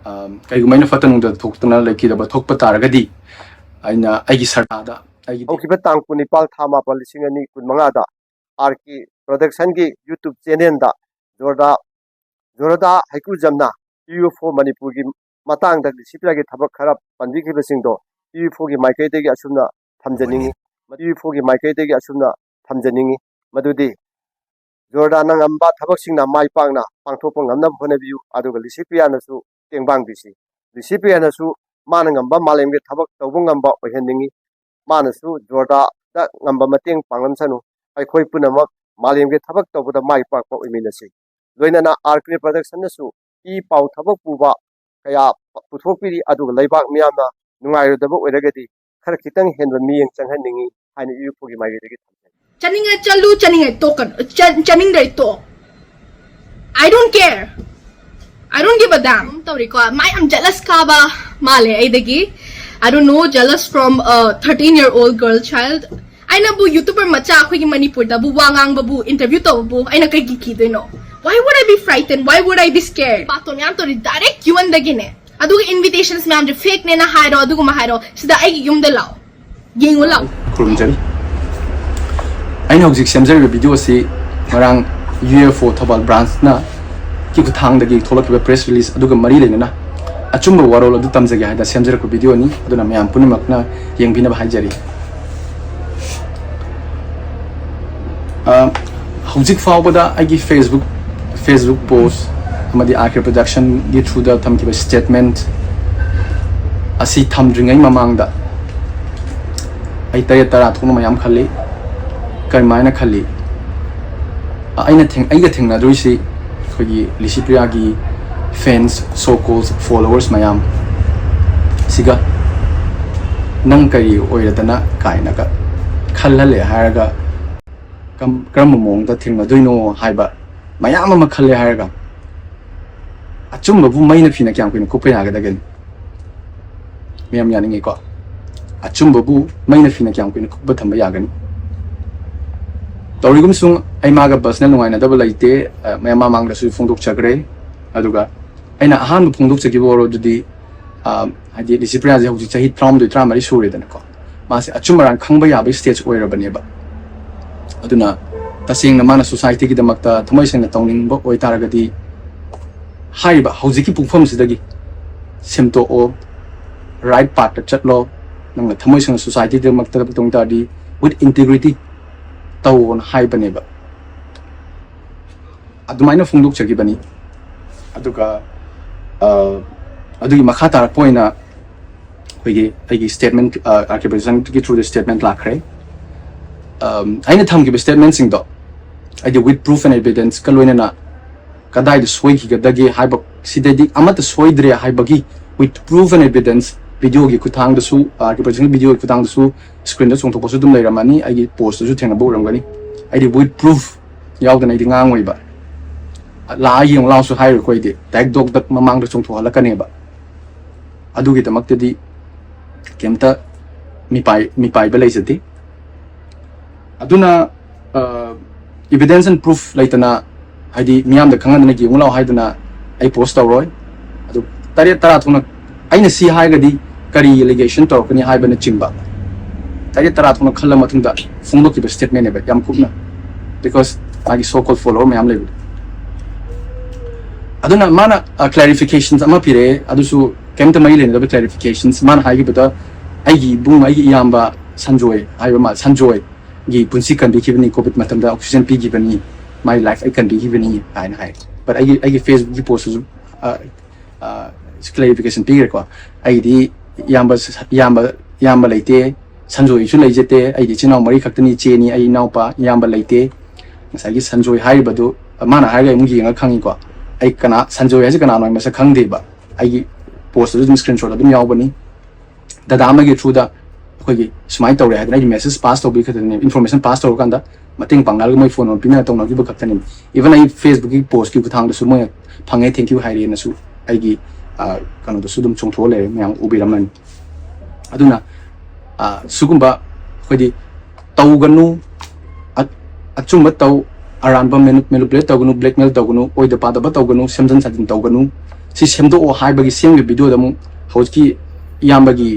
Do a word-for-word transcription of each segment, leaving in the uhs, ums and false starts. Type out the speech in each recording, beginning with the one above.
ꯑ, ꯀꯩꯒꯨꯝꯕ ꯑꯩꯅ ꯐꯠꯇ ꯅꯨꯡꯗ ꯊꯣꯛꯇꯅ ꯂꯩꯈꯤꯗꯕ ꯊꯣꯛꯄ ꯇꯥꯔꯒꯗꯤ, ꯑꯩꯅ ꯑꯩꯒꯤ ꯁꯔꯗꯥꯗ ꯑꯩꯒꯤ ꯍꯧꯈꯤꯕ ꯇꯥꯡ ꯀꯨꯟꯅꯤꯄꯥꯜ ꯊꯥ ꯃꯥꯄꯜ ꯂꯤꯁꯤꯡ ꯑꯅꯤ ꯀꯨꯟꯃꯉꯥꯗ ꯑꯥꯔ ꯀꯦ ꯄ꯭ꯔꯗꯛꯁꯟꯒꯤ ꯌꯨꯇ꯭ꯌꯨꯕ ꯆꯦꯅꯦꯜꯗ ꯖꯣꯔꯗꯥ ꯖꯣꯔꯗꯥ ꯍꯩꯀ꯭ꯔꯨꯖꯝꯅ ꯌꯨ ꯑꯦꯐ ꯑꯣ ꯃꯅꯤꯄꯨꯔꯒꯤ ꯃꯇꯥꯡꯗ ꯂꯤꯁꯤꯄ꯭ꯔꯤꯌꯥꯒꯤ ꯊꯕꯛ ꯈꯔ ꯄꯟꯕꯤꯈꯤꯕꯁꯤꯡꯗꯣ ꯌꯨ ꯑꯦꯐ ꯑꯣꯒꯤ ꯃꯥꯏꯀꯩꯗꯒꯤ ꯑꯁꯨꯝꯅ ꯊꯝꯖꯅꯤꯡꯏ꯫ ꯌꯨ ꯑꯦꯐ ꯑꯣꯒꯤ ꯃꯥꯏꯀꯩꯗꯒꯤ ꯑꯁꯨꯝꯅ ꯊꯝꯖꯅꯤꯡꯏ ꯃꯗꯨꯗꯤ ꯖꯣꯔꯗꯥꯅ ꯉꯝꯕ ꯊꯕꯛꯁꯤꯡꯅ ꯃꯥꯏ ꯄꯥꯛꯅ ꯄꯥꯡꯊꯣꯛꯄ ꯉꯝꯅꯕ ꯍꯣꯠꯅꯕꯤꯌꯨ, ꯑꯗꯨꯒ ꯂꯤꯁꯤꯄ꯭ꯔꯤꯌꯥꯅꯁꯨ ꯇꯦꯡꯕꯥꯡꯕꯤꯁꯤ꯫ ꯂꯤꯁꯤꯄ꯭ꯔꯤꯌꯥꯅꯁꯨ ꯃꯥꯅ ꯉꯝꯕ ꯃꯥꯂꯦꯝꯒꯤ ꯊꯕꯛ ꯇꯧꯕ ꯉꯝꯕ ꯑꯣꯏꯍꯟꯅꯤꯡꯏ꯫ ꯃꯥꯅꯁꯨ ꯖꯣꯔꯗꯥꯗ ꯉꯝꯕ ꯃꯇꯦꯡ ꯄꯥꯡꯂꯝꯁꯅꯨ꯫ ꯑꯩꯈꯣꯏ ꯄꯨꯝꯅꯃꯛ ꯃꯥꯂꯦꯝꯒꯤ ꯊꯕꯛ ꯇꯧꯕꯗ ꯃꯥꯏ ꯄꯥꯛꯄ ꯑꯣꯏꯃꯤꯟꯅꯁꯤ꯫ ꯂꯣꯏꯅꯅ ꯑꯥꯔ ꯀꯦ ꯄ꯭ꯔꯗꯛꯁꯟꯅꯁꯨ ꯏ ꯄꯥꯎ ꯊꯕꯛ ꯄꯨꯕ ꯀꯌꯥ ꯄꯨꯊꯣꯛꯄꯤꯔꯤ, ꯑꯗꯨꯒ ꯂꯩꯕꯥꯛ ꯃꯤꯌꯥꯝꯅ ꯅꯨꯡꯉꯥꯏꯔꯣꯏꯗꯕ ꯑꯣꯏꯔꯒꯗꯤ ꯈꯔ ꯈꯤꯇꯪ ꯍꯦꯟꯕ ꯃꯤꯠꯌꯦꯡ ꯆꯪꯍꯟꯅꯤꯡꯏ ꯍꯥꯏꯅ ꯌꯨ ꯑꯦꯐ ꯑꯣꯒꯤ ꯃꯥꯏꯀꯩꯗꯒꯤ ꯊꯝꯖꯒꯦ꯫ ꯆꯥꯅꯤꯡꯉꯦ ꯆꯠꯂꯨ, ꯆꯥꯅꯤꯡꯉꯦ ꯇꯣꯛꯀꯅꯨ, ꯆ- ꯆꯥꯅꯤꯡꯗ꯭ꯔꯦ ꯇꯣꯛ꯫ I don't care. I don't give a damn. ꯇꯧꯔꯤꯀꯣ, ꯃꯥ ꯌꯥꯝ jealous ꯀꯥꯕ ꯃꯥꯜꯂꯦ ꯑꯩꯗꯒꯤ꯫ I don't know, jealous from a thirteen year old girl child. ꯑꯩꯅꯕꯨ YouTuber ꯃꯆꯥ ꯑꯩꯈꯣꯏꯒꯤ ꯃꯅꯤꯄꯨꯔꯗꯕꯨ ꯋꯥ ꯉꯥꯡꯕꯕꯨ, interview ꯇꯧꯕꯕꯨ ꯑꯩꯅ ꯀꯩꯒꯤ ꯀꯤꯗꯣꯏꯅꯣ? Why would I be frightened? Why would I be scared? ꯄꯥꯇꯣꯟ ꯌꯥꯝ ꯇꯧꯔꯤ, direct ꯌꯨꯝꯗꯒꯤꯅꯦ꯫ ꯑꯗꯨꯒ invitations ꯃꯌꯥꯝꯁꯦ fake ꯅꯦꯅ ꯍꯥꯏꯔꯣ, ꯑꯗꯨꯒꯨꯝꯕ ꯍꯥꯏꯔꯣ, ꯁꯤꯗ ꯑꯩꯒꯤ ꯌꯨꯝꯗ ꯂꯥꯛꯑꯣ, ꯌꯦꯡꯉꯨ ꯂꯥꯛꯑꯣ꯫ ꯈꯨꯔꯨꯝꯖꯔꯤ꯫ ꯑꯩꯅ ꯍꯧꯖꯤꯛ ꯁꯦꯝꯖꯔꯤꯕ video ꯑꯁꯤ ꯉꯔꯥꯡ U F O Thoubal branch ꯅ ꯀꯤ ꯈꯨꯠꯊꯥꯡꯗꯒꯤ ꯊꯣꯛꯂꯛꯈꯤꯕ press release ꯑꯗꯨꯒ ꯃꯔꯤ ꯂꯩꯅꯅ ꯑꯆꯨꯝꯕ ꯋꯥꯔꯣꯜ ꯑꯗꯨ ꯇꯝꯖꯒꯦ ꯍꯥꯏꯅ ꯁꯦꯝꯖꯔꯛꯄ video ꯅꯤ꯫ ꯑꯗꯨꯅ ꯃꯌꯥꯝ ꯄꯨꯝꯅꯃꯛꯅ ꯌꯦꯡꯕꯤꯅꯕ ꯍꯥꯏꯖꯔꯤ꯫ ꯑ, ꯍꯧꯖꯤꯛ ꯐꯥꯎꯕꯗ ꯑꯩꯒꯤ Facebook, Facebook post ꯑꯃꯗꯤ ꯑꯥꯔ ꯀꯦ production ꯒꯤ through ꯗ ꯊꯝꯈꯤꯕ statement ꯑꯁꯤ ꯊꯝꯗ꯭ꯔꯤꯉꯩ ꯃꯃꯥꯡꯗ ꯑꯩ ꯇꯔꯦꯠ ꯇꯔꯥ ꯊꯣꯛꯅ ꯃꯌꯥꯝ ꯈꯜꯂꯤ꯫ ꯀꯔꯝꯍꯥꯏꯅ ꯈꯜꯂꯤ? ꯑ, ꯑꯩꯅ ꯊꯦꯡ-, ꯑꯩꯒ ꯊꯦꯡꯅꯗꯣꯏꯁꯤ ꯑꯩꯈꯣꯏꯒꯤ ꯂꯤꯁꯤꯄ꯭ꯔꯤꯌꯥꯒꯤ fans, so called followers ꯃꯌꯥꯝ ꯁꯤꯒ ꯅꯪ ꯀꯔꯤ ꯑꯣꯏꯔꯗꯅ ꯀꯥꯏꯅꯒ ꯈꯜꯍꯜꯂꯦ ꯍꯥꯏꯔꯒ ꯀꯝ-, ꯀꯔꯝꯕ ꯃꯑꯣꯡꯗ ꯊꯦꯡꯅꯗꯣꯏꯅꯣ ꯍꯥꯏꯕ ꯃꯌꯥꯝ ꯑꯃ ꯈꯜꯂꯦ ꯍꯥꯏꯔꯒ ꯑꯆꯨꯝꯕꯕꯨ ꯃꯩꯅ ꯐꯤꯅ ꯀꯌꯥꯝ ꯀꯨꯏꯅ ꯀꯨꯞꯄ ꯌꯥꯒꯗꯒꯦ? ꯃꯌꯥꯝ ꯌꯥꯅꯤꯡꯉꯤꯀꯣ? ꯑꯆꯨꯝꯕꯕꯨ ꯃꯩꯅ ꯐꯤꯅ ꯀꯌꯥꯝ ꯀꯨꯏꯅ ꯀꯨꯞꯄ ꯊꯝꯕ ꯌꯥꯒꯅꯤ? ꯇꯧꯔꯤꯒꯨꯝꯁꯨꯡ ꯑꯩ ꯃꯥꯒ personal ꯅꯨꯡꯉꯥꯏꯅꯗꯕ ꯂꯩꯇꯦ꯫ ꯑ, ꯃꯌꯥꯝ ꯃꯃꯥꯡꯗꯁꯨ ꯐꯣꯡꯗꯣꯛꯆꯈ꯭ꯔꯦ꯫ ꯑꯗꯨꯒ ꯑꯩꯅ ꯑꯍꯥꯟꯕ ꯐꯣꯡꯗꯣꯛꯆꯈꯤꯕ ꯋꯥꯔꯣꯜꯗꯨꯗꯤ, ꯑ, ꯍꯥꯏꯗꯤ ꯂꯤꯁꯤꯄ꯭ꯔꯤꯌꯥꯁꯦ ꯍꯧꯖꯤꯛ ꯆꯍꯤ ꯇꯔꯥꯍꯨꯝꯗꯣꯏ, ꯇꯔꯥꯃꯔꯤ ꯁꯨꯔꯦꯗꯅꯀꯣ꯫ ꯃꯥꯁꯦ ꯑꯆꯨꯝ ꯑꯔꯥꯟ ꯈꯪꯕ ꯌꯥꯕꯒꯤ ꯁ꯭ꯇꯦꯖ ꯑꯣꯏꯔꯕꯅꯦꯕ꯫ ꯑꯗꯨꯅ ꯇꯁꯦꯡꯅ ꯃꯥꯅ ꯁꯣꯁꯥꯏꯇꯤꯒꯤꯗꯃꯛꯇ ꯊꯃꯣꯏ ꯁꯦꯡꯅ ꯇꯧꯅꯤꯡꯕ ꯑꯣꯏꯇꯥꯔꯒꯗꯤ, ꯍꯥꯏꯔꯤꯕ ꯍꯧꯖꯤꯛꯀꯤ ꯄꯨꯡꯐꯝꯁꯤꯗꯒꯤ ꯁꯦꯝꯗꯣꯛꯑꯣ, ꯔꯥꯏꯠ ꯄꯥꯠꯇ ꯆꯠꯂꯣ꯫ ꯅꯪꯅ ꯊꯃꯣꯏ ꯁꯦꯡꯅ ꯁꯣꯁꯥꯏꯇꯤꯒꯤꯗꯃꯛꯇ ꯇꯧꯅꯤꯡ ꯇꯥꯔꯗꯤ, with integrity ꯇꯧꯑꯣꯅ ꯍꯥꯏꯕꯅꯦꯕ꯫ ꯑꯗꯨꯃꯥꯏꯅ ꯐꯣꯡꯗꯣꯛꯆꯈꯤꯕꯅꯤ꯫ ꯑꯗꯨꯒ, ꯑ, ꯑꯗꯨꯒꯤ ꯃꯈꯥ ꯇꯥꯔꯛꯄ ꯑꯣꯏꯅ ꯑꯩꯈꯣꯏꯒꯤ, ꯑꯩꯒꯤ ꯁ꯭ꯇꯦꯠꯃꯦꯟ, ꯑ, ꯑꯥꯔ ꯀꯦ ꯕ꯭ꯔꯖꯟꯒꯤ ꯊ꯭ꯔꯨꯗ ꯁ꯭ꯇꯦꯠꯃꯦꯟ ꯂꯥꯛꯈ꯭ꯔꯦ꯫ ꯑꯝ, ꯑꯩꯅ ꯊꯝꯈꯤꯕ ꯁ꯭ꯇꯦꯠꯃꯦꯟꯁꯤꯡꯗꯣ, ꯍꯥꯏꯗꯤ with proof and evidence ꯀ ꯂꯣꯏꯅꯅ ꯀꯗꯥꯏꯗ ꯁꯣꯏꯈꯤꯒꯗꯒꯦ ꯍꯥꯏꯕ, ꯁꯤꯗꯗꯤ ꯑꯃꯠꯇ ꯁꯣꯏꯗ꯭ꯔꯦ ꯍꯥꯏꯕꯒꯤ with proof and evidence, ꯚꯤꯗꯤꯑꯣꯒꯤ ꯈꯨꯠꯊꯥꯡꯗꯁꯨ, ꯑꯥꯔ ꯀꯦ ꯕ꯭ꯔꯖꯟꯒꯤ ꯚꯤꯗꯤꯑꯣꯒꯤ ꯈꯨꯠꯊꯥꯡꯗꯁꯨ ꯁ꯭ꯀ꯭ꯔꯤꯟꯗ ꯆꯣꯡꯊꯣꯛꯄꯁꯨ ꯑꯗꯨꯝ ꯂꯩꯔꯝꯃꯅꯤ, ꯑꯩꯒꯤ ꯄꯣꯁꯇꯁꯨ ꯊꯦꯡꯅꯕ ꯎꯔꯝꯒꯅꯤ꯫ ꯑꯩꯗꯤ with proof ꯌꯥꯎꯗꯅ ꯑꯩꯗꯤ ꯉꯥꯡꯉꯣꯏꯕ꯫ ꯂꯥꯛꯑ ꯌꯦꯡꯉꯨ ꯂꯥꯎꯁꯨ ꯍꯥꯏꯔꯣꯏꯀꯣ ꯑꯩꯗꯤ꯫ ꯗꯥꯏꯔꯦꯛ ꯗꯣꯛ ꯗꯛ ꯃꯃꯥꯡꯗ ꯆꯣꯡꯊꯣꯛꯍꯜꯂꯛꯀꯅꯦꯕ꯫ ꯑꯗꯨꯒꯤꯗꯃꯛꯇꯗꯤ ꯀꯩꯝꯇ ꯃꯤꯄꯥꯏ-, ꯃꯤꯄꯥꯏꯕ ꯂꯩꯖꯗꯦ꯫ ꯑꯗꯨꯅ, ꯑ, evidence and proof ꯂꯩꯇꯅ, ꯍꯥꯏꯗꯤ ꯃꯤꯌꯥꯝꯗ ꯈꯪꯍꯟꯗꯅ ꯌꯦꯡꯉꯨ ꯂꯥꯎ ꯍꯥꯏꯗꯅ ꯑꯩ ꯄꯣꯁ ꯇꯧꯔꯣꯏ꯫ ꯑꯗꯨ ꯇꯔꯦꯠ ꯇꯔꯥ ꯊꯣꯛꯅ ꯑꯩꯅ ꯁꯤ ꯍꯥꯏꯔꯒꯗꯤ ꯀꯔꯤ allegation ꯇꯧꯔꯛꯀꯅꯤ ꯍꯥꯏꯕꯅꯆꯤꯡꯕ ꯇꯔꯦꯠ ꯇꯔꯥ ꯊꯣꯛꯅ ꯈꯜꯂ ꯃꯇꯨꯡꯗ ꯐꯣꯡꯗꯣꯛꯈꯤꯕ ꯁ꯭ꯇꯦꯠꯃꯦꯟꯅꯦꯕ, ꯌꯥꯝ ꯀꯨꯞꯅ꯫ Because ꯃꯥꯒꯤ so called follower ꯃꯌꯥꯝ ꯂꯩꯕꯗꯣ꯫ ꯑꯗꯨꯅ ꯃꯥꯅ, ꯑ, clarifications ꯑꯃ ꯄꯤꯔꯛꯑꯦ, ꯑꯗꯨꯁꯨ ꯀꯩꯝꯇ ꯃꯔꯤ ꯂꯩꯅꯗꯕ clarifications꯫ ꯃꯥꯅ ꯍꯥꯏꯈꯤꯕꯗ, "ꯑꯩꯒꯤ ꯏꯕꯨꯡ, ꯑꯩꯒꯤ ꯏꯌꯥꯝꯕ ꯁꯟꯖꯣꯏ ꯍꯥꯏꯕ ꯑꯃ, ꯁꯟꯖꯣꯏꯒꯤ ꯄꯨꯟꯁꯤ ꯀꯟꯕꯤꯈꯤꯕꯅꯤ, ꯀꯣꯚꯤꯗ ꯃꯇꯝꯗ ꯑꯣꯛꯁꯤꯖꯦꯟ ꯄꯤꯈꯤꯕꯅꯤ, ꯃꯥꯏ ꯂꯥꯏꯐ ꯑꯩ ꯀꯟꯕꯤꯈꯤꯕꯅꯤ" ꯍꯥꯏꯅ ꯍꯥꯏ꯫ But ꯑꯩꯒꯤ, ꯑꯩꯒꯤ ꯐꯦꯁꯕꯨꯛꯀꯤ ꯄꯣꯁꯇꯁꯨ, ꯑ, ꯑ, clarification ꯄꯤꯈ꯭ꯔꯦꯀꯣ꯫ ꯑꯩꯒꯤꯗꯤ ꯏꯌꯥꯝꯕ, ꯏꯌꯥꯝꯕ, ꯏꯌꯥꯝꯕ ꯂꯩꯇꯦ, ꯁꯟꯖꯣꯏꯁꯨ ꯂꯩꯖꯗꯦ꯫ ꯑꯩꯒꯤ ꯏꯆꯤꯟ ꯏꯅꯥꯎ ꯃꯔꯤ ꯈꯛꯇꯅꯤ, ꯏꯆꯦꯅꯤ, ꯑꯩ ꯏꯅꯥꯎꯄꯥ, ꯏꯌꯥꯝꯕ ꯂꯩꯇꯦ꯫ ꯉꯁꯥꯏꯒꯤ ꯁꯟꯖꯣꯏ ꯍꯥꯏꯔꯤꯕꯗꯨ, ꯃꯥꯅ ꯍꯥꯏꯔꯒ ꯑꯃꯨꯛ ꯌꯦꯡꯉ ꯈꯪꯉꯤꯀꯣ꯫ ꯑꯩ ꯀꯅꯥ, ꯁꯟꯖꯣꯏ ꯍꯥꯏꯁꯦ ꯀꯅꯥꯅꯣ ꯍꯥꯏ ꯃꯁꯛ ꯈꯪꯗꯦꯕ꯫ ꯑꯩꯒꯤ ꯄꯣꯁꯇꯁꯨ ꯑꯗꯨꯝ ꯁ꯭ꯀ꯭ꯔꯤꯟ ꯁꯣꯠ ꯑꯗꯨꯝ ꯌꯥꯎꯕꯅꯤ꯫ ꯗꯗꯥ ꯑꯃꯒꯤ ꯊ꯭ꯔꯨꯗ ꯑꯩꯈꯣꯏꯒꯤ ꯁꯨꯃꯥꯏꯅ ꯇꯧꯔꯦ ꯍꯥꯏꯗꯅ ꯑꯩꯒꯤ ꯃꯦꯁꯦꯖ ꯄꯥꯁ ꯇꯧꯕꯤ ꯈꯛꯇꯅꯦ, ꯏꯟꯐꯣꯔꯃꯦꯁꯟ ꯄꯥꯁ ꯇꯧꯔꯀꯥꯟꯗ ꯃꯇꯦꯡ ꯄꯥꯡꯅꯔꯒ ꯃꯣꯏ ꯐꯣꯟ ꯑꯃ ꯄꯤꯅꯔ ꯇꯧꯅꯈꯤꯕ ꯈꯛꯇꯅꯤ꯫ Even ꯑꯩ ꯐꯦꯁꯕꯨꯛꯀꯤ ꯄꯣꯁꯀꯤ ꯈꯨꯠꯊꯥꯡꯗꯁꯨ ꯃꯣꯏꯅ "ꯐꯪꯉꯦ, thank you" ꯍꯥꯏꯔꯦꯅꯁꯨ ꯑꯩꯒꯤ, ꯑ, ꯀꯩꯅꯣꯗꯁꯨ ꯑꯗꯨꯝ ꯆꯣꯡꯊꯣꯛꯑ ꯂꯩꯔꯦ, ꯃꯌꯥꯝ ꯎꯕꯤꯔꯝꯃꯅꯤ꯫ ꯑꯗꯨꯅ, ꯑ, ꯁꯤꯒꯨꯝꯕ ꯑꯩꯈꯣꯏꯗꯤ ꯇꯧꯒꯅꯨ, ꯑ-, ꯑꯆꯨꯝꯕ ꯇꯧ, ꯑꯔꯥꯟꯕ manipulate ꯇꯧꯒꯅꯨ, blackmail ꯇꯧꯒꯅꯨ, ꯑꯣꯏꯗ ꯄꯥꯗꯕ ꯇꯧꯒꯅꯨ, ꯁꯦꯝꯖꯤꯟ ꯁꯥꯖꯤꯟ ꯇꯧꯒꯅꯨ꯫ ꯁꯤ ꯁꯦꯝꯗꯣꯛꯑꯣ ꯍꯥꯏꯕꯒꯤ ꯁꯦꯝꯈꯤꯕ ꯚꯤꯗꯤꯑꯣꯗ ꯑꯃꯨꯛ ꯍꯧꯖꯤꯛꯀꯤ ꯏꯌꯥꯝꯕꯒꯤ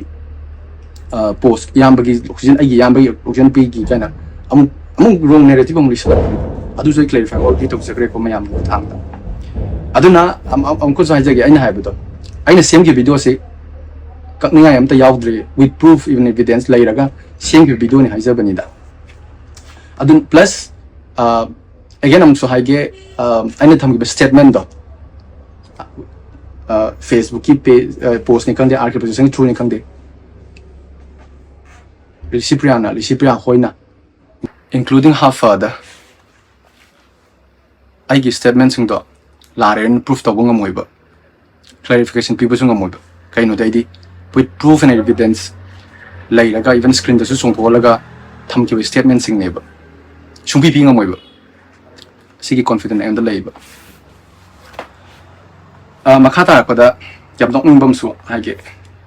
ꯄꯣꯁ, ꯏꯌꯥꯝꯕꯒꯤ ꯑꯣꯛꯁꯤꯖꯟ, ꯑꯩꯒꯤ ꯏꯌꯥꯝꯕꯒꯤ ꯑꯣꯛꯁꯤꯖꯟ ꯄꯤꯈꯤ ꯀꯥꯏꯅ ꯑꯃꯨꯛ ꯑꯃꯨꯛ ꯔꯣꯡ ꯅꯦꯔꯦꯇꯤꯚ ꯑꯃꯨꯛ ꯂꯤꯁꯜꯂꯛꯄꯅꯤ꯫ ꯑꯗꯨꯁꯨ ꯑꯩ ꯀ꯭ꯂꯦꯔꯤꯐꯥꯏ ꯑꯣꯜꯔꯦꯗꯤ ꯇꯧꯖꯈ꯭ꯔꯦꯀꯣ ꯃꯌꯥꯝꯒꯤ ꯃꯊꯥꯡꯗ꯫ ꯑꯗꯨꯅ ꯑꯃꯨꯛꯀꯁꯨ ꯍꯥꯏꯖꯒꯦ, ꯑꯩꯅ ꯍꯥꯏꯕꯗꯣ, ꯑꯩꯅ ꯁꯦꯝꯈꯤꯕ ꯚꯤꯗꯤꯑꯣꯁꯤ ꯀꯛꯅꯤꯡꯉꯥꯏ ꯑꯝꯇ ꯌꯥꯎꯗ꯭ꯔꯦ, with proof even evidence ꯂꯩꯔꯒ ꯁꯦꯝꯈꯤꯕ ꯚꯤꯗꯤꯑꯣꯅꯤ ꯍꯥꯏꯖꯕꯅꯤꯗ꯫ ꯑꯗꯨ ꯄ꯭ꯂꯁ ꯑꯦꯒꯦꯟ ꯑꯃꯨꯛꯁꯨ ꯍꯥꯏꯒꯦ, ꯑꯩꯅ ꯊꯝꯈꯤꯕ ꯁ꯭ꯇꯦꯠꯃꯦꯟꯗꯣ, ꯐꯦꯁꯕꯨꯛꯀꯤ ꯄꯦꯖ ꯄꯣꯁꯅꯤ ꯈꯪꯗꯦ, ꯑꯥꯔ ꯀꯦ ꯄ꯭ꯔꯣꯗꯛꯁꯟꯒꯤ ꯊ꯭ꯔꯨꯅꯤ ꯈꯪꯗꯦ, ꯂꯤꯁꯤꯄ꯭ꯔꯤꯌꯥꯅ, ꯂꯤꯁꯤꯄ꯭ꯔꯤꯌꯥ ꯍꯣꯏꯅ, including ꯍꯥꯐꯗ ꯑꯩꯒꯤ ꯁ꯭ꯇꯦꯠꯃꯦꯟꯁꯤꯡꯗꯣ ꯂꯥꯜꯂꯦꯅ ꯄ꯭ꯔꯨꯐ ꯇꯧꯕ ꯉꯝꯃꯣꯏꯕ, ꯀ꯭ꯂꯦꯔꯤꯐꯤꯀꯦꯁꯟ ꯄꯤꯕꯁꯨ ꯉꯝꯃꯣꯏꯕ꯫ ꯀꯩꯅꯣꯗꯤ ꯑꯩꯗꯤ with proof and evidence ꯂꯩꯔꯒ, ꯏꯚꯟ ꯁ꯭ꯀ꯭ꯔꯤꯟꯗꯁꯨ ꯆꯣꯡꯊꯣꯛꯍꯜꯂꯒ ꯊꯝꯈꯤꯕ ꯁ꯭ꯇꯦꯠꯃꯦꯟꯁꯤꯡꯅꯦꯕ꯫ ꯁꯨꯡꯄꯤ ꯄꯤ ꯉꯝꯃꯣꯏꯕ꯫ ꯁꯤꯒꯤ ꯀꯣꯟꯐꯤꯗꯦꯟ ꯑꯩꯉꯣꯟꯗ ꯂꯩꯌꯦꯕ꯫ ꯑ, ꯃꯈꯥ ꯇꯥꯔꯛꯄꯗ ꯌꯥꯝ ꯅꯣꯛꯅꯤꯡꯕ ꯑꯃꯁꯨ ꯍꯥꯏꯒꯦ꯫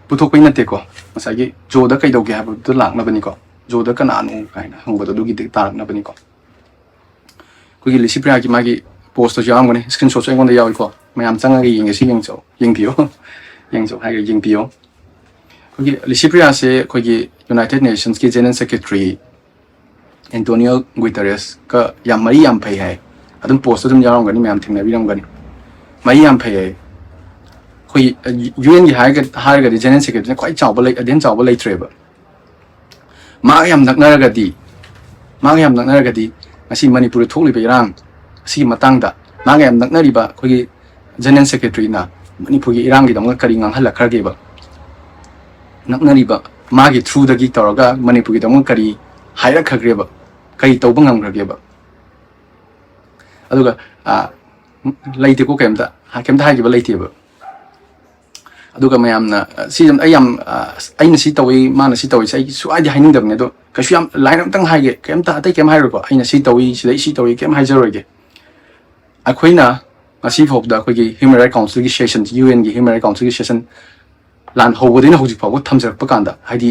ꯄꯨꯊꯣꯛꯄꯩ ꯅꯠꯇꯦꯀꯣ, ꯉꯁꯥꯏꯒꯤ ꯖꯣꯗ ꯀꯩꯗꯧꯒꯦ ꯍꯥꯏꯕꯗꯨ ꯂꯥꯛꯅꯕꯅꯤꯀꯣ, ꯖꯣꯗ ꯀꯅꯥꯅꯣ ꯀꯥꯏꯅ ꯍꯪꯕꯗꯣ ꯑꯗꯨꯒꯤꯗꯤ ꯇꯥꯔꯛꯅꯕꯅꯤꯀꯣ꯫ ꯑꯩꯈꯣꯏꯒꯤ ꯂꯤꯁꯤꯄ꯭ꯔꯤꯌꯥꯒꯤ ꯃꯥꯒꯤ ꯄꯣꯁꯇꯁꯨ ꯌꯥꯎꯔꯝꯒꯅꯤ, ꯁ꯭ꯀ꯭ꯔꯤꯟ ꯁꯣꯠꯁꯨ ꯑꯩꯉꯣꯟꯗ ꯌꯥꯎꯏꯀꯣ, ꯃꯌꯥꯝ ꯆꯪꯉꯒ ꯌꯦꯡꯒꯦꯁꯨ ꯌꯦꯡꯖꯧ, ꯌꯦꯡꯕꯤꯌꯣ꯫ ꯌꯦꯡꯖꯧ ꯍꯥꯏꯔꯒ ꯌꯦꯡꯕꯤꯌꯣ꯫ ꯑꯩꯈꯣꯏꯒꯤ ꯂꯤꯁꯤꯄ꯭ꯔꯤꯌꯥꯁꯦ ꯑꯩꯈꯣꯏꯒꯤ ꯌꯨꯅꯥꯏꯇꯦꯗ ꯅꯦꯁꯟꯁꯀꯤ ꯖꯦꯅꯔꯦꯜ ꯁꯦꯀ꯭ꯔꯦꯇꯔꯤ ꯑꯦꯟꯇꯣꯅꯤꯌꯣ ꯒꯨꯇꯔꯦꯁꯀ ꯌꯥꯝ ꯃꯔꯤ ꯌꯥꯝ ꯐꯩ ꯍꯥꯏ꯫ ꯑꯗꯨꯝ ꯄꯣꯁꯇ ꯑꯗꯨꯝ ꯌꯥꯎꯔꯝꯒꯅꯤ, ꯃꯌꯥꯝ ꯊꯦꯡꯅꯕꯤꯔꯝꯒꯅꯤ꯫ ꯃꯔꯤ ꯌꯥꯝ ꯐꯩ ꯍꯥꯏ꯫ ꯑꯩꯈꯣꯏ ꯌꯨ ꯑꯦꯟꯒꯤ ꯍꯥꯏꯔꯒ, ꯍꯥꯏꯔꯒꯗꯤ ꯖꯦꯅꯔꯦꯜ ꯁꯦꯀ꯭ꯔꯦꯇꯔꯤꯅ ꯈ꯭ꯋꯥꯏ ꯆꯥꯎꯕ ꯂꯩ, ꯑꯗꯩ ꯍꯦꯟꯅ ꯆꯥꯎꯕ ꯂꯩꯇ꯭ꯔꯦꯕ꯫ ꯃꯥꯒ ꯌꯥꯝ ꯅꯛꯅꯔꯒꯗꯤ, ꯃꯥꯒ ꯌꯥꯝ ꯅꯛꯅꯔꯒꯗꯤ ꯉꯁꯤ ꯃꯅꯤꯄꯨꯔꯗ ꯊꯣꯛꯂꯤꯕ ꯏꯔꯥꯡ ꯑꯁꯤꯒꯤ ꯃꯇꯥꯡꯗ ꯃꯥꯒ ꯌꯥꯝ ꯅꯛꯅꯔꯤꯕ ꯑꯩꯈꯣꯏꯒꯤ ꯖꯦꯅꯔꯦꯜ ꯁꯦꯀ꯭ꯔꯦꯇꯔꯤꯅ ꯃꯅꯤꯄꯨꯔꯒꯤ ꯏꯔꯥꯡꯒꯤꯗꯃꯛꯇ ꯀꯔꯤ ꯉꯥꯡꯍꯜꯂꯛꯈ꯭ꯔꯒꯦꯕ? ꯅꯛꯅꯔꯤꯕ ꯃꯥꯒꯤ ꯊ꯭ꯔꯨꯗꯒꯤ ꯇꯧꯔꯒ ꯃꯅꯤꯄꯨꯔꯒꯤꯗꯃꯛ ꯀꯔꯤ ꯍꯥꯏꯔꯛꯈ꯭ꯔꯒꯦꯕ? ꯀꯔꯤ ꯇꯧꯕ ꯉꯝꯈ꯭ꯔꯒꯦꯕ? ꯑꯗꯨꯒ, ꯑ, ꯂꯩꯇꯦꯀꯣ, ꯀꯩꯝꯇ, ꯀꯩꯝꯇ ꯍꯥꯏꯈꯤꯕ ꯂꯩꯇꯦꯕ꯫ ꯑꯗꯨꯒ ꯃꯌꯥꯝꯅ, ꯑ, ꯁꯤ ꯌꯥꯝ, ꯑꯩ ꯌꯥꯝ, ꯑ, ꯑꯩꯅ ꯁꯤ ꯇꯧꯏ, ꯃꯥꯅ ꯁꯤ ꯇꯧꯏ, ꯁꯤ ꯑꯩ ꯁꯨꯛꯍꯥꯏꯗꯤ ꯍꯥꯏꯅꯤꯡꯗꯕꯅꯦ꯫ ꯑꯗꯣ ꯀꯩꯁꯨ ꯌꯥꯝ, ꯂꯥꯏꯟ ꯑꯝꯇꯪ ꯍꯥꯏꯒꯦ, ꯀꯩꯝꯇ ꯑꯇꯩ ꯀꯩꯝ ꯍꯥꯏꯔꯣꯏꯀꯣ꯫ ꯑꯩꯅ ꯁꯤ ꯇꯧꯏ, ꯁꯤꯗ ꯑꯩ ꯁꯤ ꯇꯧꯏ, ꯀꯩꯝ ꯍꯥꯏꯖꯔꯣꯏꯒꯦ꯫ ꯑꯩꯈꯣꯏꯅ ꯉꯁꯤ ꯐꯥꯎꯕꯗ ꯑꯩꯈꯣꯏꯒꯤ ꯍ꯭ꯌꯨꯃꯦꯟ ꯔꯥꯏꯠ ꯀꯥꯎꯟꯁꯤꯜꯒꯤ ꯁꯦꯁꯟ, ꯌꯨ ꯑꯦꯟꯒꯤ ꯍ꯭ꯌꯨꯃꯦꯟ ꯔꯥꯏꯠ ꯀꯥꯎꯟꯁꯤꯜꯒꯤ ꯁꯦꯁꯟ ꯂꯥꯟ ꯍꯧꯕꯗꯩꯅ ꯍꯧꯖꯤꯛ ꯐꯥꯎꯕ ꯊꯝꯖꯔꯛꯄ ꯀꯥꯟꯗ, ꯍꯥꯏꯗꯤ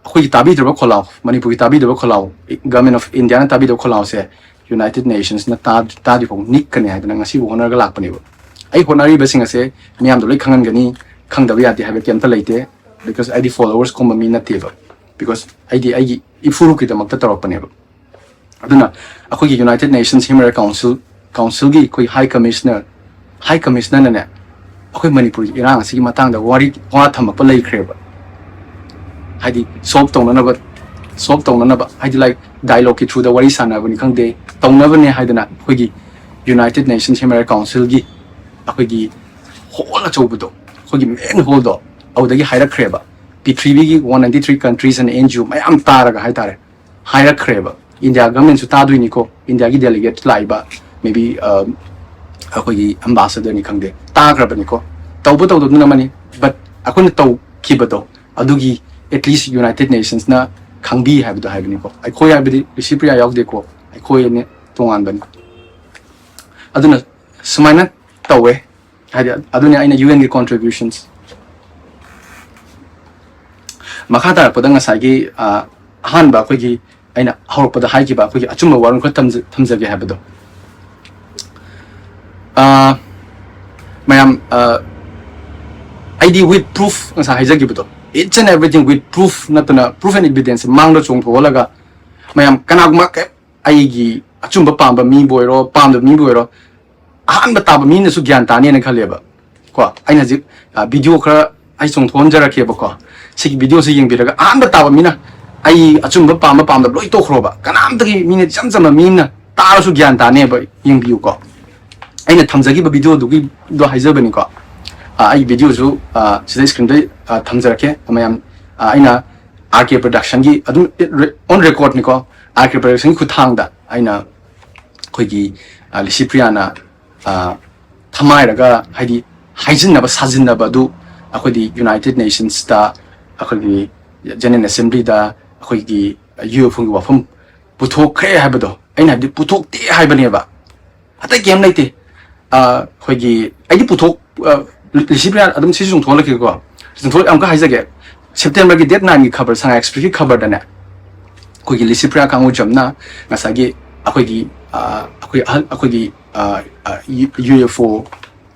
ꯑꯩꯈꯣꯏꯒꯤ ꯇꯥꯕꯤꯗ꯭ꯔꯕ ꯈꯣꯜꯂꯥꯎ, ꯃꯅꯤꯄꯨꯔꯒꯤ ꯇꯥꯕꯤꯗ꯭ꯔꯕ ꯈꯣꯜꯂꯥꯎ, ꯒꯚꯔꯟꯃꯦꯟ ꯑꯣꯐ ꯏꯟꯗꯤꯌꯥꯅ ꯇꯥꯕꯤꯗ꯭ꯔꯕ ꯈꯣꯜꯂꯥꯎꯁꯦ ꯌꯨꯅꯥꯏꯇꯦꯗ ꯅꯦꯁꯟꯁꯅ ꯇꯥ-, ꯇꯥꯗ꯭ꯔꯤ ꯐꯥꯎ ꯅꯤꯛꯀꯅꯤ ꯍꯥꯏꯗꯅ ꯉꯁꯤꯕꯨ ꯍꯣꯠꯅꯔꯒ ꯂꯥꯛꯄꯅꯦꯕ꯫ ꯑꯩ ꯍꯣꯠꯅꯔꯤꯕꯁꯤꯡ ꯑꯁꯦ ꯃꯤꯌꯥꯝꯗ ꯂꯣꯏ ꯈꯪꯍꯟꯒꯅꯤ, ꯈꯪꯗꯕ ꯌꯥꯗꯦ ꯍꯥꯏꯕ ꯀꯩꯝꯇ ꯂꯩꯇꯦ꯫ Because ꯑꯩꯗꯤ followers ꯀꯨꯝꯕ ꯃꯤ ꯅꯠꯇꯦꯕ꯫ Because ꯑꯩꯗꯤ ꯑꯩꯒꯤ ꯏꯐꯨꯔꯨꯞꯀꯤꯗꯃꯛꯇ ꯇꯧꯔꯛꯄꯅꯦꯕ꯫ ꯑꯗꯨꯅ ꯑꯩꯈꯣꯏꯒꯤ United Nations Human Rights Council, Councilꯒꯤ ꯑꯩꯈꯣꯏ High Commissioner, High Commissionerꯅꯅꯦ, ꯑꯩꯈꯣꯏ ꯃꯅꯤꯄꯨꯔꯒꯤ ꯏꯔꯥꯡ ꯑꯁꯤꯒꯤ ꯃꯇꯥꯡꯗ ꯋꯥꯔꯤ, ꯋꯥ ꯊꯝꯃꯛꯄ ꯂꯩꯈ꯭ꯔꯦꯕ꯫ ꯍꯥꯏꯗꯤ solve ꯇꯧꯅꯅꯕ, solve ꯇꯧꯅꯅꯕ, ꯍꯥꯏꯗꯤ, like, dialogueꯀꯤ throughꯗ ꯋꯥꯔꯤ ꯁꯥꯟꯅꯕꯅꯤ ꯈꯪꯗꯦ, ꯇꯧꯅꯕꯅꯦ ꯍꯥꯏꯗꯅ ꯑꯩꯈꯣꯏꯒꯤ United Nations Human Rights Councilꯒꯤ ꯑꯩꯈꯣꯏꯒꯤ hall ꯑꯆꯧꯕꯗꯣ, ꯑꯩꯈꯣꯏꯒꯤ main hallꯗꯣ, ꯑꯗꯨꯗꯒꯤ ꯍꯥꯏꯔꯛꯈ꯭ꯔꯦꯕ꯫ ꯄ꯭ꯔꯤꯊꯤꯕꯤꯒꯤ one ninety three countries and NGO ꯃꯌꯥꯝ ꯇꯥꯔꯒ ꯍꯥꯏꯇꯥꯔꯦ, ꯍꯥꯏꯔꯛꯈ꯭ꯔꯦꯕ꯫ India governmentꯁꯨ ꯇꯥꯗꯣꯏꯅꯤꯀꯣ, Indiaꯒꯤ delegate ꯂꯥꯛꯏꯕ, maybe, ꯑ, ꯑꯩꯈꯣꯏꯒꯤ ambassadorꯅꯤ ꯈꯪꯗꯦ, ꯇꯥꯈ꯭ꯔꯕꯅꯤꯀꯣ꯫ ꯇꯧꯕ ꯇꯧꯗꯕꯗꯨꯅ ꯑꯃꯅꯤ, but ꯑꯩꯈꯣꯏꯅ ꯇꯧꯈꯤꯕꯗꯣ ꯑꯗꯨꯒꯤ at least United Nationsꯅ ꯈꯪꯕꯤ ꯍꯥꯏꯕꯗꯣ ꯍꯥꯏꯕꯅꯤꯀꯣ꯫ ꯑꯩꯈꯣꯏ ꯍꯥꯏꯕꯗꯤ ꯂꯤꯁꯤꯄ꯭ꯔꯤꯌꯥ ꯌꯥꯎꯗꯦꯀꯣ, ꯑꯩꯈꯣꯏ ꯑꯅꯤ ꯇꯣꯉꯥꯟꯕꯅꯤ꯫ ꯑꯗꯨꯅ ꯁꯨꯃꯥꯏꯅ ꯇꯧꯋꯦ꯫ ꯍꯥꯏꯗꯤ ꯑꯗꯨꯅꯤ ꯑꯩꯅ UNꯒꯤ contributions꯫ ꯃꯈꯥ ꯇꯥꯔꯛꯄꯗ ꯉꯁꯥꯏꯒꯤ, ꯑ, ꯑꯍꯥꯟꯕ ꯑꯩꯈꯣꯏꯒꯤ ꯑꯩꯅ ꯍꯧꯔꯛꯄꯗ ꯍꯥꯏꯈꯤꯕ ꯑꯩꯈꯣꯏꯒꯤ ꯑꯆꯨꯝꯕ ꯋꯥꯔꯣꯜ ꯈꯔ ꯊꯝꯖ-, ꯊꯝꯖꯒꯦ ꯍꯥꯏꯕꯗꯣ꯫ ꯑ, ꯃꯌꯥꯝ, ꯑ, ꯑꯩꯗꯤ with proof ꯉꯁꯥꯏ ꯍꯥꯏꯖꯈꯤꯕꯗꯣ, each and everything with proof ꯅꯠꯇꯅ, proof and evidence ꯃꯥꯡꯗ ꯆꯣꯡꯊꯣꯛꯍꯜꯂꯒ ꯃꯌꯥꯝ ꯀꯅꯥꯒꯨꯝꯕ ꯀꯩ-, ꯑꯩꯒꯤ ꯑꯆꯨꯝꯕ ꯄꯥꯝꯕ ꯃꯤꯕꯨ ꯑꯣꯏꯔꯣ, ꯄꯥꯝꯗꯕ ꯃꯤꯕꯨ ꯑꯣꯏꯔꯣ, ꯑꯍꯥꯟꯕ ꯇꯥꯕ ꯃꯤꯅꯁꯨ ꯒ꯭ꯌꯥꯟ ꯇꯥꯅꯦꯅ ꯈꯜꯂꯦꯕ꯫ ꯀꯣ, ꯑꯩꯅ ꯍꯧꯖꯤꯛ, ꯑ, video ꯈꯔ ꯑꯩ ꯆꯣꯡꯊꯣꯛꯍꯟꯖꯔꯛꯀꯦꯕꯀꯣ꯫ ꯁꯤꯒꯤ videoꯁꯤ ꯌꯦꯡꯕꯤꯔꯒ ꯑꯍꯥꯟꯕ ꯇꯥꯕ ꯃꯤꯅ ꯑꯩ ꯑꯆꯨꯝꯕ ꯄꯥꯝꯕ ꯄꯥꯝꯗꯕ ꯂꯣꯏ ꯇꯣꯛꯈ꯭ꯔꯣꯕ꯫ ꯀꯅꯥꯝꯇꯒꯤ ꯃꯤꯅ ꯏꯆꯝ ꯆꯝꯕ ꯃꯤꯅ ꯇꯥꯔꯁꯨ ꯒ꯭ꯌꯥꯟ ꯇꯥꯅꯦꯕ, ꯌꯦꯡꯕꯤꯌꯨꯀꯣ꯫ ꯑꯩꯅ ꯊꯝꯖꯈꯤꯕ videoꯗꯨꯒꯤꯗꯣ ꯍꯥꯏꯖꯕꯅꯤꯀꯣ꯫ ꯑ, ꯑꯩ videoꯁꯨ, ꯑ, ꯁꯤꯗ screenꯗ, ꯑ, ꯊꯝꯖꯔꯛꯀꯦ ꯃꯌꯥꯝ꯫ ꯑ, ꯑꯩꯅ RK Productionꯒꯤ ꯑꯗꯨꯝ on recordꯅꯤꯀꯣ꯫ RK Productionꯒꯤ ꯈꯨꯠꯊꯥꯡꯗ ꯑꯩꯅ ꯑꯩꯈꯣꯏꯒꯤ, ꯑ, ꯂꯤꯁꯤꯄ꯭ꯔꯤꯌꯥꯅ, ꯑ, ꯊꯃꯥꯏꯔꯒ, ꯍꯥꯏꯗꯤ, ꯍꯥꯏꯖꯤꯟꯅꯕ ꯁꯥꯖꯤꯟꯅꯕ ꯑꯗꯨ ꯑꯩꯈꯣꯏꯗꯤ United Nationsꯇ, ꯑꯩꯈꯣꯏꯒꯤ General Assemblyꯗ ꯑꯩꯈꯣꯏꯒꯤ UFOꯒꯤ ꯋꯥꯐꯝ ꯄꯨꯊꯣꯛꯈ꯭ꯔꯦ ꯍꯥꯏꯕꯗꯣ, ꯑꯩꯅ ꯍꯥꯏꯕꯗꯤ ꯄꯨꯊꯣꯛꯇꯦ ꯍꯥꯏꯕꯅꯦꯕ꯫ ꯑꯇꯩ ꯀꯩꯝ ꯂꯩꯇꯦ꯫ ꯑ, ꯑꯩꯈꯣꯏꯒꯤ, ꯑꯩꯗꯤ ꯄꯨꯊꯣꯛ-, ꯑ, ꯂꯤꯁꯤꯄ꯭ꯔꯤꯌꯥ ꯑꯗꯨꯝ ꯁꯤꯁꯨ ꯆꯣꯡꯊꯣꯛꯍꯜꯂꯛꯀꯦꯀꯣ꯫ ꯆꯣꯡꯊꯣꯛ-, ꯑꯃꯨꯛꯀ ꯍꯥꯏꯖꯒꯦ꯫ Septemberꯒꯤ date nineꯒꯤ ꯈꯕꯔ, ꯁꯉꯥꯏ Expressꯀꯤ ꯈꯕꯔꯗꯅꯦ, ꯑꯩꯈꯣꯏꯒꯤ ꯂꯤꯁꯤꯄ꯭ꯔꯤꯌꯥ ꯀꯥꯡꯉꯨꯖꯝꯅ ꯉꯁꯥꯏꯒꯤ ꯑꯩꯈꯣꯏꯒꯤ, ꯑ, ꯑꯩꯈꯣꯏ ꯑꯍꯜ, ꯑꯩꯈꯣꯏꯒꯤ, ꯑ, ꯑ, ꯌꯨ-, UFO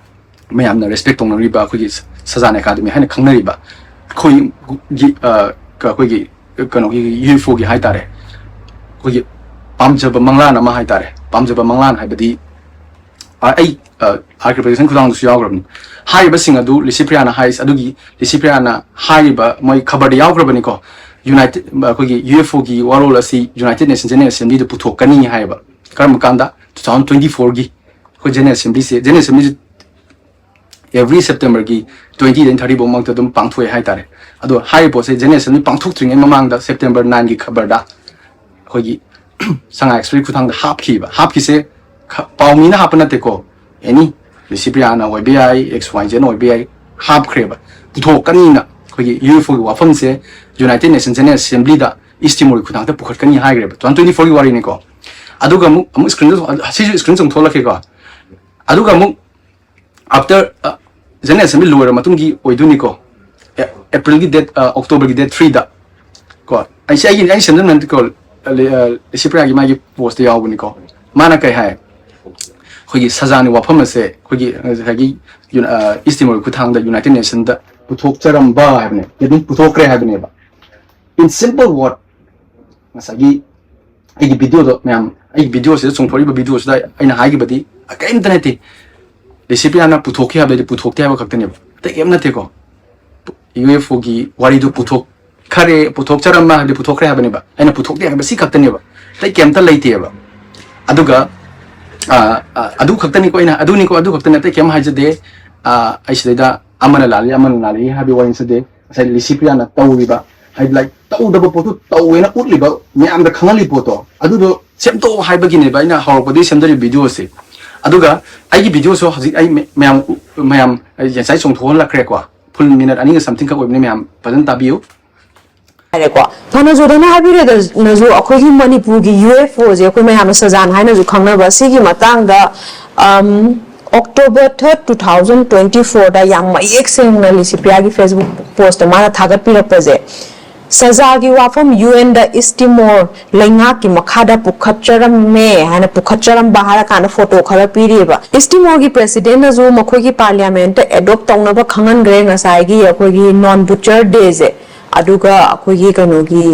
ꯃꯌꯥꯝꯅ ꯔꯦꯁꯄꯦꯛ ꯇꯧꯅꯔꯤꯕ ꯑꯩꯈꯣꯏꯒꯤ ꯁꯖꯥꯟ ꯑꯦꯀꯥꯗꯃꯤ ꯍꯥꯏꯅ ꯈꯪꯅꯔꯤꯕ ꯑꯩꯈꯣꯏꯒꯤ ꯑ, ꯀ- ꯑꯩꯈꯣꯏꯒꯤ ꯀꯩꯅꯣꯒꯤ ꯌꯨ ꯑꯦꯐ ꯑꯣꯒꯤ ꯍꯥꯏꯇꯥꯔꯦ, ꯑꯩꯈꯣꯏꯒꯤ ꯄꯥꯝꯖꯕ ꯃꯪꯂꯥꯟ ꯑꯃ ꯍꯥꯏꯇꯥꯔꯦ꯫ ꯄꯥꯝꯖꯕ ꯃꯪꯂꯥꯟ ꯍꯥꯏꯕꯗꯤ ꯑ, ꯑꯩ ꯑꯥꯔꯀꯦ ꯄ꯭ꯔꯗꯛꯁꯟ ꯈꯨꯊꯥꯡꯗꯁꯨ ꯌꯥꯎꯈ꯭ꯔꯕꯅꯤ꯫ ꯍꯥꯏꯔꯤꯕꯁꯤꯡ ꯑꯗꯨ ꯂꯤꯁꯤ ꯄ꯭ꯔꯤꯌꯥꯅ ꯍꯥꯏ, ꯑꯗꯨꯒꯤ ꯂꯤꯁꯤ ꯄ꯭ꯔꯤꯌꯥꯅ ꯍꯥꯏꯔꯤꯕ ꯃꯣꯏ ꯈꯕꯔꯗ ꯌꯥꯎꯈ꯭ꯔꯕꯅꯤꯀꯣ꯫ ꯌꯨꯅꯥꯏꯇꯦꯠ ꯑꯩꯈꯣꯏꯒꯤ ꯌꯨ ꯑꯦꯐ ꯑꯣꯒꯤ ꯋꯥꯔꯣꯜ ꯑꯁꯤ ꯌꯨꯅꯥꯏꯇꯦꯠ ꯅꯦꯁꯟ ꯖꯦꯅꯔꯦꯜ ꯑꯦꯁꯦꯝꯕ꯭ꯂꯤꯗ ꯄꯨꯊꯣꯛꯀꯅꯤ ꯍꯥꯏꯌꯦꯕ꯫ ꯀꯔꯝꯕ ꯀꯥꯟꯗ? ꯇꯨ ꯊꯥꯎꯖꯟ ꯇ꯭ꯋꯦꯟꯇꯤ ꯐꯣꯔꯒꯤ ꯑꯩꯈꯣꯏ ꯖꯦꯅꯔꯦꯜ ꯑꯦꯁꯦꯝꯕ꯭ꯂꯤꯁꯦ, ꯖꯦꯅꯔꯦꯜ ꯑꯦꯁꯦꯝꯕ꯭ꯂꯤꯁꯦ ꯑꯦꯕ꯭ꯔꯤ ꯁꯦꯞꯇꯦꯝꯕꯔꯒꯤ ꯇ꯭ꯋꯦꯟꯇꯤꯗꯩꯅ ꯊꯥꯔꯇꯤ ꯐꯥꯎꯃꯛꯇ ꯑꯗꯨꯝ ꯄꯥꯡꯊꯣꯛꯑꯦ ꯍꯥꯏꯇꯥꯔꯦ꯫ ꯑꯗꯣ ꯍꯥꯏꯔꯤꯕ ꯄꯣꯠꯁꯦ ꯖꯦꯅꯔꯦꯜ ꯑꯦꯁꯦꯝꯕ꯭ꯂꯤ ꯄꯥꯡꯊꯣꯛꯇ꯭ꯔꯤꯉꯩ ꯃꯃꯥꯡꯗ ꯁꯦꯞꯇꯦꯝꯕꯔ ꯅꯥꯏꯟꯒꯤ ꯈꯕꯔꯗ ꯑꯩꯈꯣꯏꯒꯤ ꯁꯉꯥꯏ ꯑꯦꯛꯁꯄ꯭ꯔꯦꯁꯀꯤ ꯈꯨꯊꯥꯡꯗ ꯍꯥꯞꯈꯤꯕ꯫ ꯍꯥꯞꯈꯤꯁꯦ ꯈ- ꯄꯥꯎ ꯃꯤꯅ ꯍꯥꯞꯄ ꯅꯠꯇꯦꯀꯣ, ꯑꯦꯅꯤ ꯂꯤꯁꯤꯄ꯭ꯔꯤꯌꯥꯅ ꯑꯣꯏꯕ ꯌꯥꯏ, ꯑꯦꯛꯁ ꯋꯥꯏ ꯖꯦꯅ ꯑꯣꯏꯕ ꯌꯥꯏ, ꯍꯥꯞꯈ꯭ꯔꯦꯕ꯫ ꯄꯨꯊꯣꯛꯀꯅꯤꯅ ꯑꯩꯈꯣꯏꯒꯤ ꯌꯨ ꯑꯦꯐ ꯑꯣꯒꯤ ꯋꯥꯐꯝꯁꯦ ꯌꯨꯅꯥꯏꯇꯦꯠ ꯅꯦꯁꯟ ꯖꯦꯅꯔꯦꯜ ꯑꯦꯁꯦꯝꯕ꯭ꯂꯤꯗ ꯏꯁ ꯇꯤꯃꯣꯔꯒꯤ ꯈꯨꯊꯥꯡꯗ ꯄꯨꯈꯠꯀꯅꯤ ꯍꯥꯏꯈ꯭ꯔꯦꯕ꯫ ꯇꯨ ꯊꯥꯎꯖꯟ ꯇ꯭ꯋꯦꯟꯇꯤ ꯐꯣꯔꯒꯤ ꯋꯥꯔꯤꯅꯤꯀꯣ꯫ ꯑꯗꯨꯒ ꯑꯃꯨꯛ ꯑꯃꯨꯛ ꯁ꯭ꯀ꯭ꯔꯤꯟꯗ ꯁꯤꯁꯨ ꯁ꯭ꯀ꯭ꯔꯤꯟ ꯆꯣꯡꯊꯣꯛꯂꯛꯀꯦꯀꯣ꯫ ꯑꯗꯨꯒ ꯑꯃꯨꯛ ꯑꯥꯐꯇꯔ ꯖꯦꯅꯔꯦꯜ ꯑꯦꯁꯦꯝꯕ꯭ꯂꯤ ꯂꯣꯏꯔ ꯃꯇꯨꯡꯒꯤ ꯑꯣꯏꯗꯣꯏꯅꯤꯀꯣ꯫ ꯑꯦ- ꯑꯦꯄ꯭ꯔꯤꯜꯒꯤ ꯗꯦꯠ, ꯑꯣꯛꯇꯣꯕꯔꯒꯤ ꯗꯦꯠ ꯊ꯭ꯔꯤꯗ ꯀꯣ꯫ ꯑꯩꯁꯦ ꯑꯩꯒꯤ ꯑꯩ ꯁꯦꯝꯖꯟꯕ ꯅꯠꯇꯦꯀꯣ꯫ ꯂꯤꯁꯤꯄ꯭ꯔꯤꯌꯥꯒꯤ ꯃꯥꯒꯤ ꯄꯣꯁꯇ ꯌꯥꯎꯕꯅꯤꯀꯣ꯫ ꯃꯥꯅ ꯀꯩ ꯍꯥꯏ? ꯑꯩꯈꯣꯏꯒꯤ ꯁꯖꯥꯟꯒꯤ ꯋꯥꯐꯝ ꯑꯁꯦ ꯑꯩꯈꯣꯏꯒꯤ ꯉꯁꯥꯏꯒꯤ ꯌꯨꯅ- ꯑ, ꯏꯁ ꯇꯤꯃꯣꯔꯒꯤ ꯈꯨꯠꯊꯥꯡꯗ ꯌꯨꯅꯥꯏꯇꯦꯠ ꯅꯦꯁꯟꯗ ꯄꯨꯊꯣꯛꯆꯔꯝꯕ ꯍꯥꯏꯕꯅꯦ, ꯑꯗꯨꯝ ꯄꯨꯊꯣꯛꯈ꯭ꯔꯦ ꯍꯥꯏꯕꯅꯦꯕ꯫ In simple word, ꯉꯁꯥꯏꯒꯤ ꯑꯩꯒꯤ ꯚꯤꯗꯤꯑꯣꯗꯣ ꯃꯌꯥꯝ, ꯑꯩꯒꯤ ꯚꯤꯗꯤꯑꯣꯁꯤꯗ ꯆꯣꯡꯊꯣꯔꯛꯏꯕ ꯚꯤꯗꯤꯑꯣꯁꯤꯗ ꯑꯩꯅ ꯍꯥꯏꯈꯤꯕꯗꯤ ꯀꯔꯤꯝꯇ ꯅꯠꯇꯦ꯫ ꯂꯤꯁꯤꯄ꯭ꯔꯤꯌꯥꯅ ꯄꯨꯊꯣꯛꯈꯤ ꯍꯥꯏꯕꯗꯤ ꯄꯨꯊꯣꯛꯇꯦ ꯍꯥꯏꯕ ꯈꯛꯇꯅꯦꯕ, ꯑꯇꯩ ꯀꯔꯤꯝ ꯅꯠꯇꯦꯀꯣ꯫ ꯌꯨ ꯑꯦꯐ ꯑꯣꯒꯤ ꯋꯥꯔꯤꯗꯨ ꯄꯨꯊꯣꯛꯈꯔꯦ, ꯄꯨꯊꯣꯛꯆꯔꯝꯕ ꯍꯥꯏꯕꯗꯤ ꯄꯨꯊꯣꯛꯈ꯭ꯔꯦ ꯍꯥꯏꯕꯅꯦꯕ꯫ ꯑꯩꯅ ꯄꯨꯊꯣꯛꯇꯦ ꯍꯥꯏꯕ ꯁꯤ ꯈꯛꯇꯅꯦꯕ, ꯑꯇꯩ ꯀꯩꯝꯇ ꯂꯩꯇꯦꯕ꯫ ꯑꯗꯨꯒ ꯑ, ꯑ, ꯑꯗꯨ ꯈꯛꯇꯅꯤꯀꯣ ꯑꯩꯅ, ꯑꯗꯨꯅꯤꯀꯣ, ꯑꯗꯨ ꯈꯛꯇꯅꯤ, ꯑꯇꯩ ꯀꯩꯝ ꯍꯥꯏꯖꯗꯦ꯫ ꯑ, ꯑꯩ ꯁꯤꯗꯩꯗ ꯑꯃꯅ ꯂꯥꯜꯂꯤ, ꯑꯃꯅ ꯂꯥꯜꯂꯤ ꯍꯥꯏꯕꯒꯤ ꯋꯥꯔꯤ ꯅꯠꯆꯗꯦ꯫ ꯉꯁꯥꯏ ꯂꯤꯁꯤꯄ꯭ꯔꯤꯌꯥꯅ ꯇꯧꯔꯤꯕ, ꯍꯥꯏꯗꯤ, ꯂꯥꯏꯛ, ꯇꯧꯗꯕ ꯄꯣꯠꯇꯨ ꯇꯧꯋꯦꯅ ꯎꯠꯂꯤꯕ, ꯃꯌꯥꯝꯗ ꯈꯪꯍꯜꯂꯤ ꯄꯣꯠꯇꯣ, ꯑꯗꯨꯗꯣ ꯁꯦꯝꯗꯣꯛꯑꯣ ꯍꯥꯏꯕꯒꯤꯅꯦꯕ ꯑꯩꯅ ꯍꯧꯔꯛꯄꯗꯒꯤ ꯁꯦꯝꯖꯔꯤꯕ ꯚꯤꯗꯤꯑꯣꯁꯦ꯫ ꯑꯗꯨꯒ ꯑꯩꯒꯤ ꯚꯤꯗꯤꯑꯣꯁꯨ ꯍꯧꯖꯤꯛ ꯑꯩ ꯃ- ꯃꯌꯥꯝ, ꯃꯌꯥꯝ ꯑꯩ ꯉꯁꯥꯏ ꯆꯣꯡꯊꯣꯛꯍꯜꯂꯛꯈ꯭ꯔꯦꯀꯣ꯫ ꯐꯨꯜ ꯃꯤꯅꯠ ꯑꯅꯤꯒ ꯁꯝꯊꯤꯡ ꯈꯛ ꯑꯣꯏꯕꯅꯤ, ꯃꯌꯥꯝ ꯐꯖꯅ ꯇꯥꯕꯤꯌꯨ꯫ ꯍꯥꯏꯔꯦꯀꯣ꯫ ꯐꯅꯖꯨꯗꯅ ꯍꯥꯏꯕꯤꯔꯦꯗꯅꯁꯨ, ꯑꯩꯈꯣꯏꯒꯤ ꯃꯅꯤꯄꯨꯔꯒꯤ ꯌꯨ ꯑꯦꯐ ꯑꯣꯁꯦ ꯑꯩꯈꯣꯏ ꯃꯌꯥꯝꯅ ꯁꯖꯥꯟ ꯍꯥꯏꯅꯁꯨ ꯈꯪꯅꯕ, ꯁꯤꯒꯤ ꯃꯇꯥꯡꯗ, ꯑꯝ, ꯑꯣꯛꯇꯣꯕꯔ ꯊꯥꯔꯠ, ꯇꯨ ꯊꯥꯎꯖꯟ ꯇ꯭ꯋꯦꯟꯇꯤ ꯐꯣꯔꯗ ꯌꯥꯝ ꯃꯌꯦꯛ ꯁꯦꯡꯅ ꯂꯤꯁꯤꯄ꯭ꯔꯤꯌꯥꯒꯤ ꯐꯦꯁꯕꯨꯛ ꯄꯣꯁꯇ ꯃꯥꯅ ꯊꯥꯒꯠꯄꯤꯔꯛꯄꯁꯦ, ꯁꯖꯥꯒꯤ ꯋꯥꯐꯝ ꯌꯨ ꯑꯦꯟꯗ ꯏꯁ ꯇꯤꯃꯣꯔ ꯂꯩꯉꯥꯛꯀꯤ ꯃꯈꯥꯗ ꯄꯨꯈꯠꯆꯔꯝꯃꯦ ꯍꯥꯏꯅ ꯄꯨꯈꯠꯆꯔꯝꯕ ꯍꯥꯏꯔꯀꯥꯟꯗ ꯐꯣꯇꯣ ꯈꯔ ꯄꯤꯔꯤꯕ꯫ ꯏꯁ ꯇꯤꯃꯣꯔꯒꯤ ꯄ꯭ꯔꯦꯁꯤꯗꯦꯟꯅꯁꯨ ꯃꯈꯣꯏꯒꯤ ꯄꯥꯔꯂꯤꯌꯥꯃꯦꯟꯠꯇ ꯑꯦꯗꯣꯞ ꯇꯧꯅꯕ ꯈꯪꯍꯟꯈ꯭ꯔꯦ ꯉꯁꯥꯏꯒꯤ ꯑꯩꯈꯣꯏꯒꯤ ꯅꯣꯟ ꯕꯨꯆꯔ ꯗꯦꯁꯦ꯫ ꯑꯗꯨꯒ ꯑꯩꯈꯣꯏꯒꯤ ꯀꯩꯅꯣꯒꯤ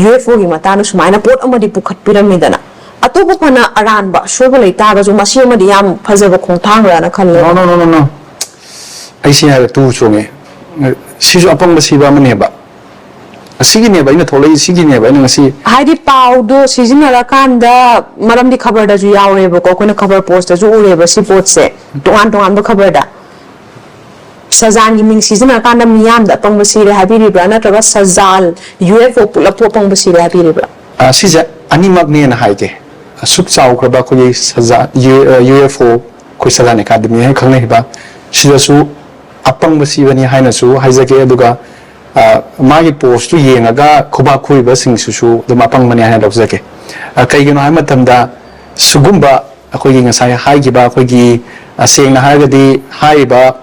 ꯌꯨ ꯑꯦꯐ ꯑꯣꯒꯤ ꯃꯇꯥꯡꯗ ꯁꯨꯃꯥꯏꯅ ꯄꯣꯠ ꯑꯃꯗꯤ ꯄꯨꯈꯠꯄꯤꯔꯝꯃꯤꯗꯅ꯫ ꯑꯇꯣꯞꯄ ꯐꯅ ꯑꯔꯥꯟꯕ ꯑꯁꯣꯏꯕ ꯂꯩ ꯇꯥꯔꯒꯁꯨ ꯃꯁꯤ ꯑꯃꯗꯤ ꯌꯥꯝ ꯐꯖꯕ ꯈꯣꯡꯊꯥꯡꯂꯅ ꯈꯜꯂꯦ꯫ No, no, no, no, no. ꯑꯩ ꯁꯤ ꯍꯥꯏꯔꯦ, ꯇꯨ ꯆꯣꯡꯉꯦ꯫ ꯁꯤꯁꯨ ꯑꯄꯪꯕ ꯁꯤꯕ ꯑꯃꯅꯦꯕ꯫ ꯑꯁꯤꯒꯤꯅꯦꯕ ꯑꯩꯅ ꯊꯣꯛꯂꯛꯏ, ꯁꯤꯒꯤꯅꯦꯕ ꯑꯩꯅ ꯉꯁꯤ ꯍꯥꯏꯗꯤ ꯄꯥꯎꯗꯣ ꯁꯤꯖꯤꯟꯅꯔꯀꯥꯟꯗ, ꯃꯔꯝꯗꯤ ꯈꯕꯔꯗꯁꯨ ꯌꯥꯎꯔꯦꯕꯀꯣ, ꯑꯩꯈꯣꯏꯅ ꯈꯕꯔ ꯄꯣꯁꯇꯁꯨ ꯎꯔꯦꯕ ꯁꯤ ꯄꯣꯠꯁꯦ, ꯇꯣꯉꯥꯟ ꯇꯣꯉꯥꯟꯕ ꯈꯕꯔꯗ꯫ ꯁꯖꯥꯟꯒꯤ ꯃꯤꯡ ꯁꯤꯖꯤꯟꯅꯔꯀꯥꯟꯗ ꯃꯤꯌꯥꯝꯗ ꯑꯄꯪꯕ ꯁꯤꯔꯦ ꯍꯥꯏꯕꯤꯔꯤꯕ꯭ꯔꯥ, ꯅꯠꯇ꯭ꯔꯒ ꯁꯖꯥꯜ ꯌꯨ ꯑꯦꯐ ꯑꯣ ꯄꯨꯂꯞꯄꯨ ꯑꯄꯪꯕ ꯁꯤꯔꯦ ꯍꯥꯏꯕꯤꯔꯤꯕ꯭ꯔꯥ? ꯑ, ꯁꯤꯁꯦ ꯑꯅꯤꯃꯛꯅꯦꯅ ꯍꯥꯏꯒꯦ꯫ ꯑꯁꯨꯛ ꯆꯥꯎꯈ꯭ꯔꯕ ꯑꯩꯈꯣꯏꯒꯤ ꯁꯖꯥ-, ꯌꯨ-, ꯑ, ꯌꯨ ꯑꯦꯐ ꯑꯣ, ꯑꯩꯈꯣꯏ ꯁꯖꯥꯟ ꯑꯦꯀꯥꯗꯃꯤ ꯍꯥꯏꯅ ꯈꯪꯅꯔꯤꯕ, ꯁꯤꯗꯁꯨ ꯑꯄꯪꯕ ꯁꯤꯕꯅꯤ ꯍꯥꯏꯅꯁꯨ ꯍꯥꯏꯖꯒꯦ꯫ ꯑꯗꯨꯒ, ꯑ, ꯃꯥꯒꯤ ꯄꯣꯁꯇꯨ ꯌꯦꯡꯉꯒ ꯈꯨꯕꯥꯛ ꯈꯨꯔꯤꯕꯁꯤꯡꯁꯤꯁꯨ ꯑꯗꯨꯝ ꯑꯄꯪꯕꯅꯤ ꯍꯥꯏꯅ ꯂꯧꯖꯒꯦ꯫ ꯑ, ꯀꯩꯒꯤꯅꯣ ꯍꯥꯏꯕ ꯃꯇꯝꯗ, ꯁꯤꯒꯨꯝꯕ ꯑꯩꯈꯣꯏꯒꯤ ꯉꯁꯥꯏ ꯍꯥꯏꯈꯤꯕ ꯑꯩꯈꯣꯏꯒꯤ, ꯑ, ꯁꯦꯡꯅ ꯍꯥꯏꯔꯒꯗꯤ ꯍꯥꯏꯔꯤꯕ,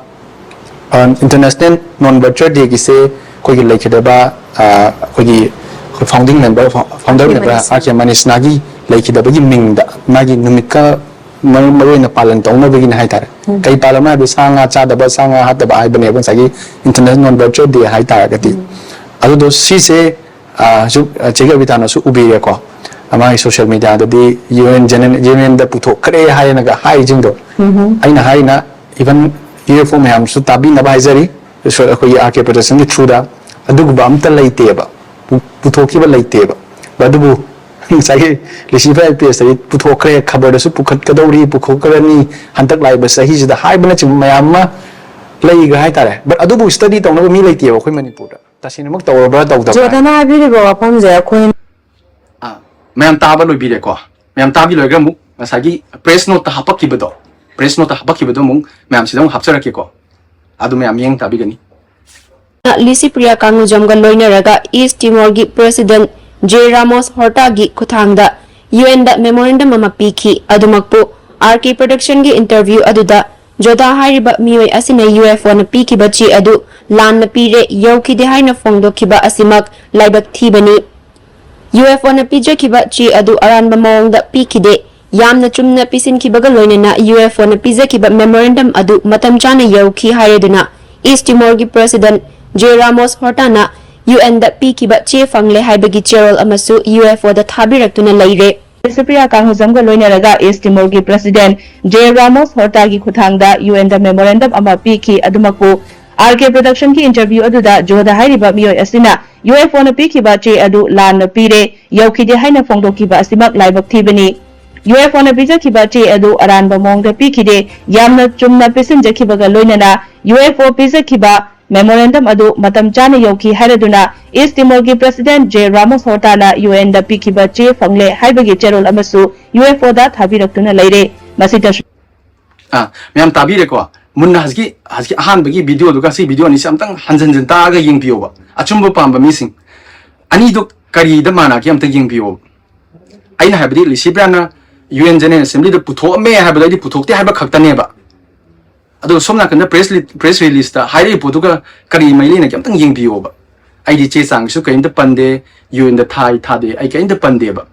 ꯑ, ꯏꯟꯇꯔꯅꯦꯁꯅꯦꯜ ꯅꯣꯟ ꯕꯔꯆꯔ ꯗꯦꯒꯤꯁꯦ ꯑꯩꯈꯣꯏꯒꯤ ꯂꯩꯈꯤꯗꯕ, ꯑ, ꯑꯩꯈꯣꯏꯒꯤ, ꯑꯩꯈꯣꯏ ꯐꯥꯎꯟꯗꯤꯡ ꯃꯦꯝꯕꯔ, ꯐꯥꯎꯟꯗꯔ ꯃꯦꯝꯕꯔ ꯑꯥꯔ ꯀꯦ ꯃꯅꯤꯁꯅꯥꯒꯤ ꯂꯩꯈꯤꯗꯕꯒꯤ ꯃꯤꯡꯗ ꯃꯥꯒꯤ ꯅꯨꯃꯤꯠꯀ ꯃꯔꯨ ꯃꯔꯨ ꯑꯣꯏꯅ ꯄꯥꯂꯟ ꯇꯧꯅꯕꯒꯤꯅꯦ ꯍꯥꯏꯇꯥꯔꯦ꯫ ꯀꯩ ꯄꯥꯂꯟ ꯍꯥꯏꯕꯗꯤ ꯁꯥ ꯉꯥ ꯆꯥꯗꯕ, ꯁꯥ ꯉꯥ ꯍꯥꯠꯇꯕ ꯍꯥꯏꯕꯅꯦꯕ ꯉꯁꯥꯏꯒꯤ ꯏꯟꯇꯔꯅꯦꯁꯅꯦꯜ ꯅꯣꯟ ꯕꯔꯆꯔ ꯗꯦ ꯍꯥꯏꯇꯥꯔꯒꯗꯤ꯫ ꯑꯗꯨꯗꯣ ꯁꯤꯁꯦ, ꯑ, ꯍꯧꯖꯤꯛ, ꯑ, ꯆꯦ ꯀꯕꯤꯇꯥꯅꯁꯨ ꯎꯕꯤꯔꯦꯀꯣ, ꯃꯥꯒꯤ ꯁꯣꯁꯤꯌꯦꯜ ꯃꯤꯗꯤꯌꯥꯗꯗꯤ ꯌꯨ ꯑꯦꯟ ꯖꯦꯅꯦ-, ꯌꯨ ꯑꯦꯟꯗ ꯄꯨꯊꯣꯛꯈ꯭ꯔꯦ ꯍꯥꯏꯅꯒ ꯍꯥꯏꯔꯤꯁꯤꯡꯗꯣ꯫ ꯑꯩꯅ ꯍꯥꯏꯅ, ꯏꯚꯟ ꯌꯨ ꯑꯦꯐ ꯑꯣ ꯃꯌꯥꯝꯁꯨ ꯇꯥꯕꯤꯅꯕ ꯍꯥꯏꯖꯔꯤ, ꯑꯩꯈꯣꯏꯒꯤ ꯑꯥꯔ ꯀꯦ ꯄ꯭ꯔꯗꯛꯁꯟꯒꯤ ꯊ꯭ꯔꯨꯗ꯫ ꯑꯗꯨꯒꯨꯝꯕ ꯑꯝꯇ ꯂꯩꯇꯦꯕ, ꯄꯨ-, ꯄꯨꯊꯣꯛꯈꯤꯕ ꯂꯩꯇꯦꯕ꯫ ꯑꯗꯨꯕꯨ ꯉꯁꯥꯏꯒꯤ ꯂꯤꯁꯤꯐꯥꯏ ꯄꯦꯖꯇꯗꯤ ꯄꯨꯊꯣꯛꯈ꯭ꯔꯦ, ꯈꯕꯔꯗꯁꯨ ꯄꯨꯈꯠꯀꯗꯧꯔꯤ, ꯄꯨꯊꯣꯛꯈ꯭ꯔꯅꯤ, ꯍꯟꯗꯛ ꯂꯥꯛꯏꯕ ꯆꯍꯤꯁꯤꯗ ꯍꯥꯏꯕꯅꯆꯤꯡꯕ ꯃꯌꯥꯝ ꯑꯃ ꯂꯩꯈ꯭ꯔꯦ ꯍꯥꯏꯇꯥꯔꯦ꯫ ꯕꯠ ꯑꯗꯨꯕꯨ ꯁ꯭ꯇꯗꯤ ꯇꯧꯅꯕ ꯃꯤ ꯂꯩꯇꯦꯕ ꯑꯩꯈꯣꯏ ꯃꯅꯤꯄꯨꯔꯗ꯫ ꯇꯁꯦꯡꯅꯃꯛ ꯇꯧꯔꯕ꯭ꯔꯥ ꯇꯧꯗꯕ꯭ꯔꯥ? ꯖꯣꯔꯗꯟꯅ ꯍꯥꯏꯕꯤꯔꯤꯕ ꯋꯥꯐꯝꯁꯦ ꯑꯩꯈꯣꯏ ꯑꯥ, ꯃꯌꯥꯝ ꯇꯥꯕ ꯂꯣꯏꯕꯤꯔꯦꯀꯣ꯫ ꯃꯌꯥꯝ ꯇꯥꯕꯤ ꯂꯣꯏꯈ꯭ꯔꯦ꯫ ꯑꯃꯨꯛ ꯉꯁꯥꯏꯒꯤ ꯄ꯭ꯔꯦꯁ ꯅꯣꯠꯇ ꯍꯥꯄꯛꯈꯤꯕꯗꯣ, ꯄ꯭ꯔꯦꯁ ꯅꯣꯠꯇ ꯍꯥꯄꯛꯈꯤꯕꯗꯣ ꯑꯃꯨꯛ ꯃꯌꯥꯝꯁꯤꯗ ꯑꯃꯨꯛ ꯍꯥꯞꯆꯔꯛꯀꯦꯀꯣ꯫ ꯑꯗꯨ ꯃꯌꯥꯝ ꯌꯦꯡ ꯇꯥꯕꯤꯒꯅꯤ꯫ ꯂꯤꯁꯤꯄ꯭ꯔꯤꯌꯥ ꯀꯥꯡꯂꯨꯖꯝꯒ ꯂꯣꯏꯅꯔꯒ ꯏꯁ ꯇꯤꯃꯣꯔꯒꯤ ꯄ꯭ꯔꯦꯁꯤꯗꯦꯟꯠ ꯖꯦ ꯔꯥꯃꯣꯁ ꯍꯣꯔꯇꯥꯒꯤ ꯈꯨꯠꯊꯥꯡꯗ ꯌꯨ ꯑꯦꯟꯗ ꯃꯦꯃꯣꯔꯦꯟꯗꯝ ꯑꯃ ꯄꯤꯈꯤ꯫ ꯑꯗꯨꯃꯛꯄꯨ ꯑꯥꯔ ꯀꯦ ꯄ꯭ꯔꯗꯛꯁꯟꯒꯤ ꯏꯟꯇꯔꯚ꯭ꯌꯨ ꯑꯗꯨꯗ ꯖꯣꯗꯥ ꯍꯥꯏꯔꯤꯕ ꯃꯤꯑꯣꯏ ꯑꯁꯤꯅ UFOꯅ ꯄꯤꯈꯤꯕ ꯆꯦ ꯑꯗꯨ ꯂꯥꯟꯅ ꯄꯤꯔꯦ, ꯌꯧꯈꯤꯗꯦ ꯍꯥꯏꯅ ꯐꯣꯡꯗꯣꯛꯈꯤꯕ ꯑꯁꯤꯃꯛ ꯂꯥꯏꯕꯛ ꯊꯤꯕꯅꯤ꯫ UFOꯅ ꯄꯤꯖꯈꯤꯕ ꯆꯦ ꯑꯗꯨ ꯑꯔꯥꯟꯕ ꯃꯑꯣꯡꯗ ꯄꯤꯈꯤꯗꯦ, ꯌꯥꯝꯅ ꯆꯨꯝꯅ ꯄꯤꯁꯤꯟꯈꯤꯕꯒ ꯂꯣꯏꯅꯅ UFOꯅ ꯄꯤꯖꯈꯤꯕ memorandum ꯑꯗꯨ ꯃꯇꯝ ꯆꯥꯅ ꯌꯧꯈꯤ ꯍꯥꯏꯔꯗꯨꯅ East Timorꯒꯤ President J Ramos Hortana UNꯗ ꯄꯤꯈꯤꯕ ꯆꯦ ꯐꯪꯂꯦ ꯍꯥꯏꯕꯒꯤ ꯆꯦꯔꯣꯜ ꯑꯃꯁꯨ UFOꯗ ꯊꯥꯕꯤꯔꯛꯇꯨꯅ ꯂꯩꯔꯦ꯫ ꯁꯨꯄ꯭ꯔꯤꯌꯥ ꯀꯥꯡꯍꯨꯖꯝꯒ ꯂꯣꯏꯅꯔꯒ East Timorꯒꯤ President J Ramos Hortaꯒꯤ ꯈꯨꯠꯊꯥꯡꯗ UNꯗ memorandum ꯑꯃ ꯄꯤꯈꯤ꯫ ꯑꯗꯨꯃꯛꯄꯨ RK Productionꯒꯤ interview ꯑꯗꯨꯗ ꯖꯣꯗ ꯍꯥꯏꯔꯤꯕ ꯃꯤꯑꯣꯏ ꯑꯁꯤꯅ UFOꯅ ꯄꯤꯈꯤꯕ ꯆꯦ ꯑꯗꯨ ꯂꯥꯟꯅ ꯄꯤꯔꯦ, ꯌꯧꯈꯤꯗꯦ ꯍꯥꯏꯅ ꯐꯣꯡꯗꯣꯛꯈꯤꯕ ꯑꯁꯤꯃꯛ ꯂꯥꯏꯕꯛ ꯊꯤꯕꯅꯤ꯫ UFOꯅ ꯄꯤꯖꯈꯤꯕ ꯆꯦ ꯑꯗꯨ ꯑꯔꯥꯟꯕ ꯃꯑꯣꯡꯗ ꯄꯤꯈꯤꯗꯦ, ꯌꯥꯝꯅ ꯆꯨꯝꯅ ꯄꯤꯁꯤꯟꯖꯈꯤꯕꯒ ꯂꯣꯏꯅꯅ UFO ꯄꯤꯖꯈꯤꯕ memorandum ꯑꯗꯨ ꯃꯇꯝ ꯆꯥꯅ ꯌꯧꯈꯤ ꯍꯥꯏꯔꯗꯨꯅ East Timorꯒꯤ President J Ramos Hortana UNꯗ ꯄꯤꯈꯤꯕ ꯆꯦ ꯐꯪꯂꯦ ꯍꯥꯏꯕꯒꯤ ꯆꯦꯔꯣꯜ ꯑꯃꯁꯨ UFOꯗ ꯊꯥꯕꯤꯔꯛꯇꯨꯅ ꯂꯩꯔꯦ꯫ ꯃꯁꯤꯗꯁꯨ ꯑꯥ, ꯃꯌꯥꯝ ꯇꯥꯕꯤꯔꯦꯀꯣ? ꯃꯨꯟꯅ ꯍꯧꯖꯤꯛꯀꯤ, ꯍꯧꯖꯤꯛꯀꯤ ꯑꯍꯥꯟꯕꯒꯤ videoꯗꯨꯒ ꯁꯤ video ꯑꯅꯤꯁꯦ ꯑꯝꯇꯪ ꯍꯟꯖꯤꯟ ꯍꯟꯖꯤꯟ ꯇꯥꯔꯒ ꯌꯦꯡꯕꯤꯌꯣꯕ, ꯑꯆꯨꯝꯕ ꯄꯥꯝꯕ ꯃꯤꯁꯤꯡ꯫ ꯑꯅꯤꯗꯨ ꯀꯔꯤꯗ ꯃꯥꯟꯅꯒꯦ ꯑꯝꯇ ꯌꯦꯡꯕꯤꯌꯣꯕ꯫ ꯑꯩꯅ ꯍꯥꯏꯕꯗꯤ ꯂꯤꯁꯤꯄ꯭ꯔꯤꯌꯥꯅ UN General Assemblyꯗ ꯄꯨꯊꯣꯛꯑꯝꯃꯦ ꯍꯥꯏꯕꯗꯣ ꯑꯩꯗꯤ ꯄꯨꯊꯣꯛꯇꯦ ꯍꯥꯏꯕ ꯈꯛꯇꯅꯦꯕ꯫ ꯑꯗꯣ ꯁꯣꯝ ꯅꯥꯀꯟꯗ press li-, press releaseꯇ ꯍꯥꯏꯔꯛꯏ ꯄꯣꯠꯇꯨꯒ ꯀꯔꯤ ꯃꯔꯤ ꯂꯩꯅꯒꯦ ꯑꯝꯇꯪ ꯌꯦꯡꯕꯤꯌꯣꯕ꯫ ꯑꯩꯗꯤ ꯆꯦ ꯆꯥꯡꯒꯤꯁꯨ ꯀꯔꯤꯝꯇ ꯄꯟꯗꯦ, UNꯗ ꯊꯥꯏ ꯊꯥꯗꯦ, ꯑꯩ ꯀꯔꯤꯝꯇ ꯄꯟꯗꯦꯕ꯫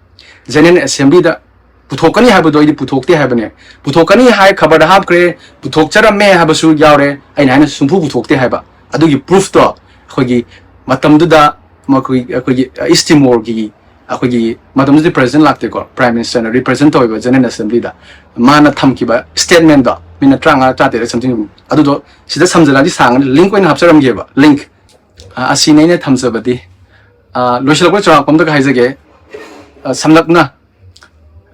General Assemblyꯗ ꯄꯨꯊꯣꯛꯀꯅꯤ ꯍꯥꯏꯕꯗꯣ ꯑꯩꯗꯤ ꯄꯨꯊꯣꯛꯇꯦ ꯍꯥꯏꯕꯅꯦ꯫ ꯄꯨꯊꯣꯛꯀꯅꯤ ꯍꯥꯏ ꯈꯕꯔꯗ ꯍꯥꯞꯈ꯭ꯔꯦ, ꯄꯨꯊꯣꯛꯆꯔꯝꯃꯦ ꯍꯥꯏꯕꯁꯨ ꯌꯥꯎꯔꯦ꯫ ꯑꯩꯅ ꯍꯥꯏꯅ ꯁꯨꯡꯄꯨ ꯄꯨꯊꯣꯛꯇꯦ ꯍꯥꯏꯕ꯫ ꯑꯗꯨꯒꯤ proofꯇꯣ ꯑꯩꯈꯣꯏꯒꯤ ꯃꯇꯝꯗꯨꯗ ꯃꯈꯣꯏ, ꯑꯩꯈꯣꯏꯒꯤ East Timorꯒꯤ, ꯑꯩꯈꯣꯏꯒꯤ ꯃꯇꯝꯗꯨꯗꯤ president ꯂꯥꯛꯇꯦꯀꯣ, Prime Ministerꯅ represent ꯇꯧꯋꯦꯕ General Assemblyꯗ꯫ ꯃꯥꯅ ꯊꯝꯈꯤꯕ statementꯗꯣ, minute ꯇꯔꯥꯃꯉꯥ ꯇꯔꯥꯇꯔꯦꯠ something, ꯑꯗꯨꯗꯣ ꯁꯤꯗ ꯁꯝꯖꯜꯂꯗꯤ ꯁꯥꯡꯉꯅꯤ, link ꯑꯣꯏꯅ ꯍꯥꯞꯆꯔꯝꯒꯦꯕ, link꯫ ꯑ, ꯑꯁꯤꯅꯤ ꯑꯩꯅ ꯊꯝꯖꯕꯗꯤ꯫ ꯑ, ꯂꯣꯏꯁꯤꯜꯂꯛꯄ ꯆꯥꯎꯔꯥꯛꯄ ꯑꯝꯇꯒ ꯍꯥꯏꯖꯒꯦ꯫ ꯑ, ꯁꯝꯂꯞꯅ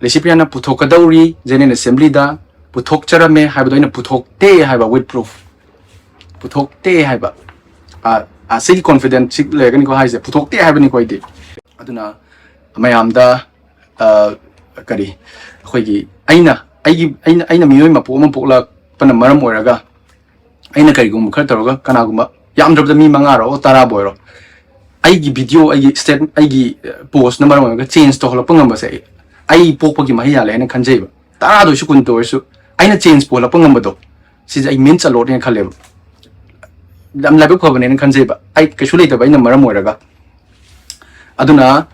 ꯂꯤꯁꯤꯄ꯭ꯔꯤꯌꯥꯅ ꯄꯨꯊꯣꯛꯀꯗꯧꯔꯤ General Assemblyꯗ, ꯄꯨꯊꯣꯛꯆꯔꯝꯃꯦ ꯍꯥꯏꯕꯗꯣ ꯑꯩꯅ ꯄꯨꯊꯣꯛꯇꯦ ꯍꯥꯏꯕ with proof꯫ ꯄꯨꯊꯣꯛꯇꯦ ꯍꯥꯏꯕ꯫ ꯑ, ꯑ, ꯁꯤꯒꯤ confidence ꯁꯤ ꯂꯩꯔꯒꯅꯤꯀꯣ ꯍꯥꯏꯁꯦ, ꯄꯨꯊꯣꯛꯇꯦ ꯍꯥꯏꯕꯅꯤꯀꯣ ꯑꯩꯗꯤ꯫ ꯑꯗꯨꯅ ꯃꯌꯥꯝꯗ, ꯑ, ꯀꯔꯤ, ꯑꯩꯈꯣꯏꯒꯤ ꯑꯩꯅ, ꯑꯩꯒꯤ, ꯑꯩꯅ, ꯑꯩꯅ ꯃꯤꯑꯣꯏ ꯃꯄꯣꯛ ꯑꯃ ꯄꯣꯛꯂꯛꯄꯅ ꯃꯔꯝ ꯑꯣꯏꯔꯒ ꯑꯩꯅ ꯀꯔꯤꯒꯨꯝꯕ ꯈꯔ ꯇꯧꯔꯒ ꯀꯅꯥꯒꯨꯝꯕ ꯌꯥꯝꯗ꯭ꯔꯕꯗ ꯃꯤ ꯃꯉꯥꯔꯣ ꯇꯔꯥꯕꯨ ꯑꯣꯏꯔꯣ, ꯑꯩꯒꯤ video, ꯑꯩꯒꯤ state, ꯑꯩꯒꯤ, ꯑ, postꯅ ꯃꯔꯝ ꯑꯣꯏꯔꯒ change ꯇꯧꯍꯜꯂꯛꯄ ꯉꯝꯕꯁꯦ ꯑꯩ, ꯑꯩ ꯄꯣꯛꯄꯒꯤ ꯃꯍꯩ ꯌꯥꯜꯂꯦ ꯍꯥꯏꯅ ꯈꯟꯖꯩꯕ꯫ ꯇꯔꯥꯗ ꯑꯣꯏꯔꯁꯨ, ꯀꯨꯟꯗ ꯑꯣꯏꯔꯁꯨ ꯑꯩꯅ change ꯄꯨꯍꯜꯂꯛꯄ ꯉꯝꯕꯗꯣ, ꯁꯤꯁꯦ ꯑꯩ ꯃꯤꯟꯁ ꯑ ꯂꯣꯠꯅꯦꯅ ꯈꯜꯂꯦꯕ꯫ ꯌꯥꯝ ꯂꯥꯏꯕꯛ ꯐꯕꯅꯦꯅ ꯈꯟꯖꯩꯕ, ꯑꯩ ꯀꯩꯁꯨ ꯂꯩꯇꯕ ꯑꯩꯅ ꯃꯔꯝ ꯑꯣꯏꯔꯒ꯫ ꯑꯗꯨꯅ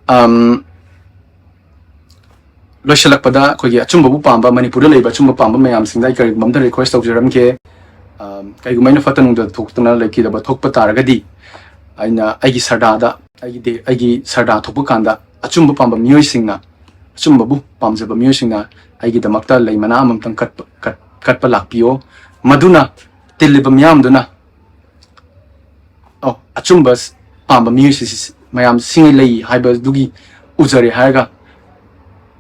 ꯑꯝ, ꯂꯣꯏꯁꯤꯜꯂꯛꯄꯗ ꯑꯩꯈꯣꯏꯒꯤ ꯑꯆꯨꯝꯕꯕꯨ ꯄꯥꯝꯕ, ꯃꯅꯤꯄꯨꯔꯗ ꯂꯩꯕ ꯑꯆꯨꯝꯕ ꯄꯥꯝꯕ ꯃꯌꯥꯝꯁꯤꯡꯗ ꯑꯩ ꯀꯔꯤꯒꯨꯝꯕ ꯑꯝꯇ ꯔꯤꯀ꯭ꯋꯦꯁ ꯇꯧꯖꯔꯝꯒꯦ꯫ ꯑꯝ, ꯀꯩꯒꯨꯝꯕ ꯑꯩꯅ ꯐꯠꯇ ꯅꯨꯡꯗ ꯊꯣꯛꯇꯅ ꯂꯩꯈꯤꯗꯕ ꯊꯣꯛꯄ ꯇꯥꯔꯒꯗꯤ, ꯑꯩꯅ ꯑꯩꯒꯤ ꯁꯔꯗꯥꯗ, ꯑꯩꯒꯤ ꯗꯦ-, ꯑꯩꯒꯤ ꯁꯔꯗꯥ ꯊꯣꯛꯄ ꯀꯥꯟꯗ ꯑꯆꯨꯝꯕ ꯄꯥꯝꯕ ꯃꯤꯑꯣꯏꯁꯤꯡꯅ, ꯑꯆꯨꯝꯕꯕꯨ ꯄꯥꯝꯖꯕ ꯃꯤꯑꯣꯏꯁꯤꯡꯅ ꯑꯩꯒꯤꯗꯃꯛꯇ ꯂꯩ ꯃꯅꯥ ꯑꯃꯃꯝꯇꯪ ꯀꯠꯄ, ꯀꯠ-, ꯀꯠꯄ ꯂꯥꯛꯄꯤꯌꯣ꯫ ꯃꯗꯨꯅ ꯇꯤꯜꯂꯤꯕ ꯃꯤꯌꯥꯝꯗꯨꯅ, ꯑꯣ, ꯑꯆꯨꯝꯕ ꯄꯥꯝꯕ ꯃꯤꯑꯣꯏꯁꯤ ꯃꯌꯥꯝ ꯁꯤꯡꯉꯩ ꯂꯩ ꯍꯥꯏꯕꯗꯨꯒꯤ ꯎꯖꯔꯦ ꯍꯥꯏꯔꯒ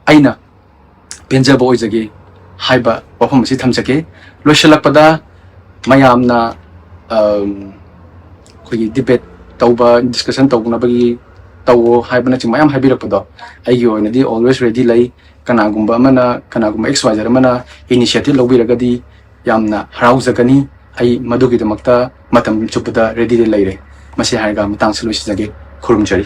ꯑꯩꯅ ꯄꯦꯟꯖꯕ ꯑꯣꯏꯖꯒꯦ ꯍꯥꯏꯕ ꯋꯥꯐꯝ ꯑꯁꯤ ꯊꯝꯖꯒꯦ꯫ ꯂꯣꯏꯁꯤꯜꯂꯛꯄꯗ ꯃꯌꯥꯝꯅ, ꯑꯝ, ꯑꯩꯈꯣꯏꯒꯤ ꯗꯤꯕꯦꯠ ꯇꯧꯕ, ꯗꯤꯁꯀꯁꯟ ꯇꯧꯅꯕꯒꯤ ꯇꯧꯋꯣ ꯍꯥꯏꯕꯅꯆꯤꯡꯕ ꯃꯌꯥꯝ ꯍꯥꯏꯕꯤꯔꯛꯄꯗꯣ, ꯑꯩꯒꯤ ꯑꯣꯏꯅꯗꯤ always ready ꯂꯩ꯫ ꯀꯅꯥꯒꯨꯝꯕ ꯑꯃꯅ, ꯀꯅꯥꯒꯨꯝꯕ X Y Z ꯑꯃꯅ initiative ꯂꯧꯕꯤꯔꯒꯗꯤ ꯌꯥꯝꯅ ꯍꯔꯥꯎꯖꯒꯅꯤ꯫ ꯑꯩ ꯃꯗꯨꯒꯤꯗꯃꯛꯇ ꯃꯇꯝ ꯆꯨꯞꯄꯗ ready ꯗ ꯂꯩꯔꯦ꯫ ꯃꯁꯤ ꯍꯥꯏꯔꯒ ꯃꯇꯥꯡꯁꯤ ꯂꯣꯏꯁꯤꯟꯖꯒꯦ꯫ ꯈꯨꯔꯨꯝꯖꯔꯤ꯫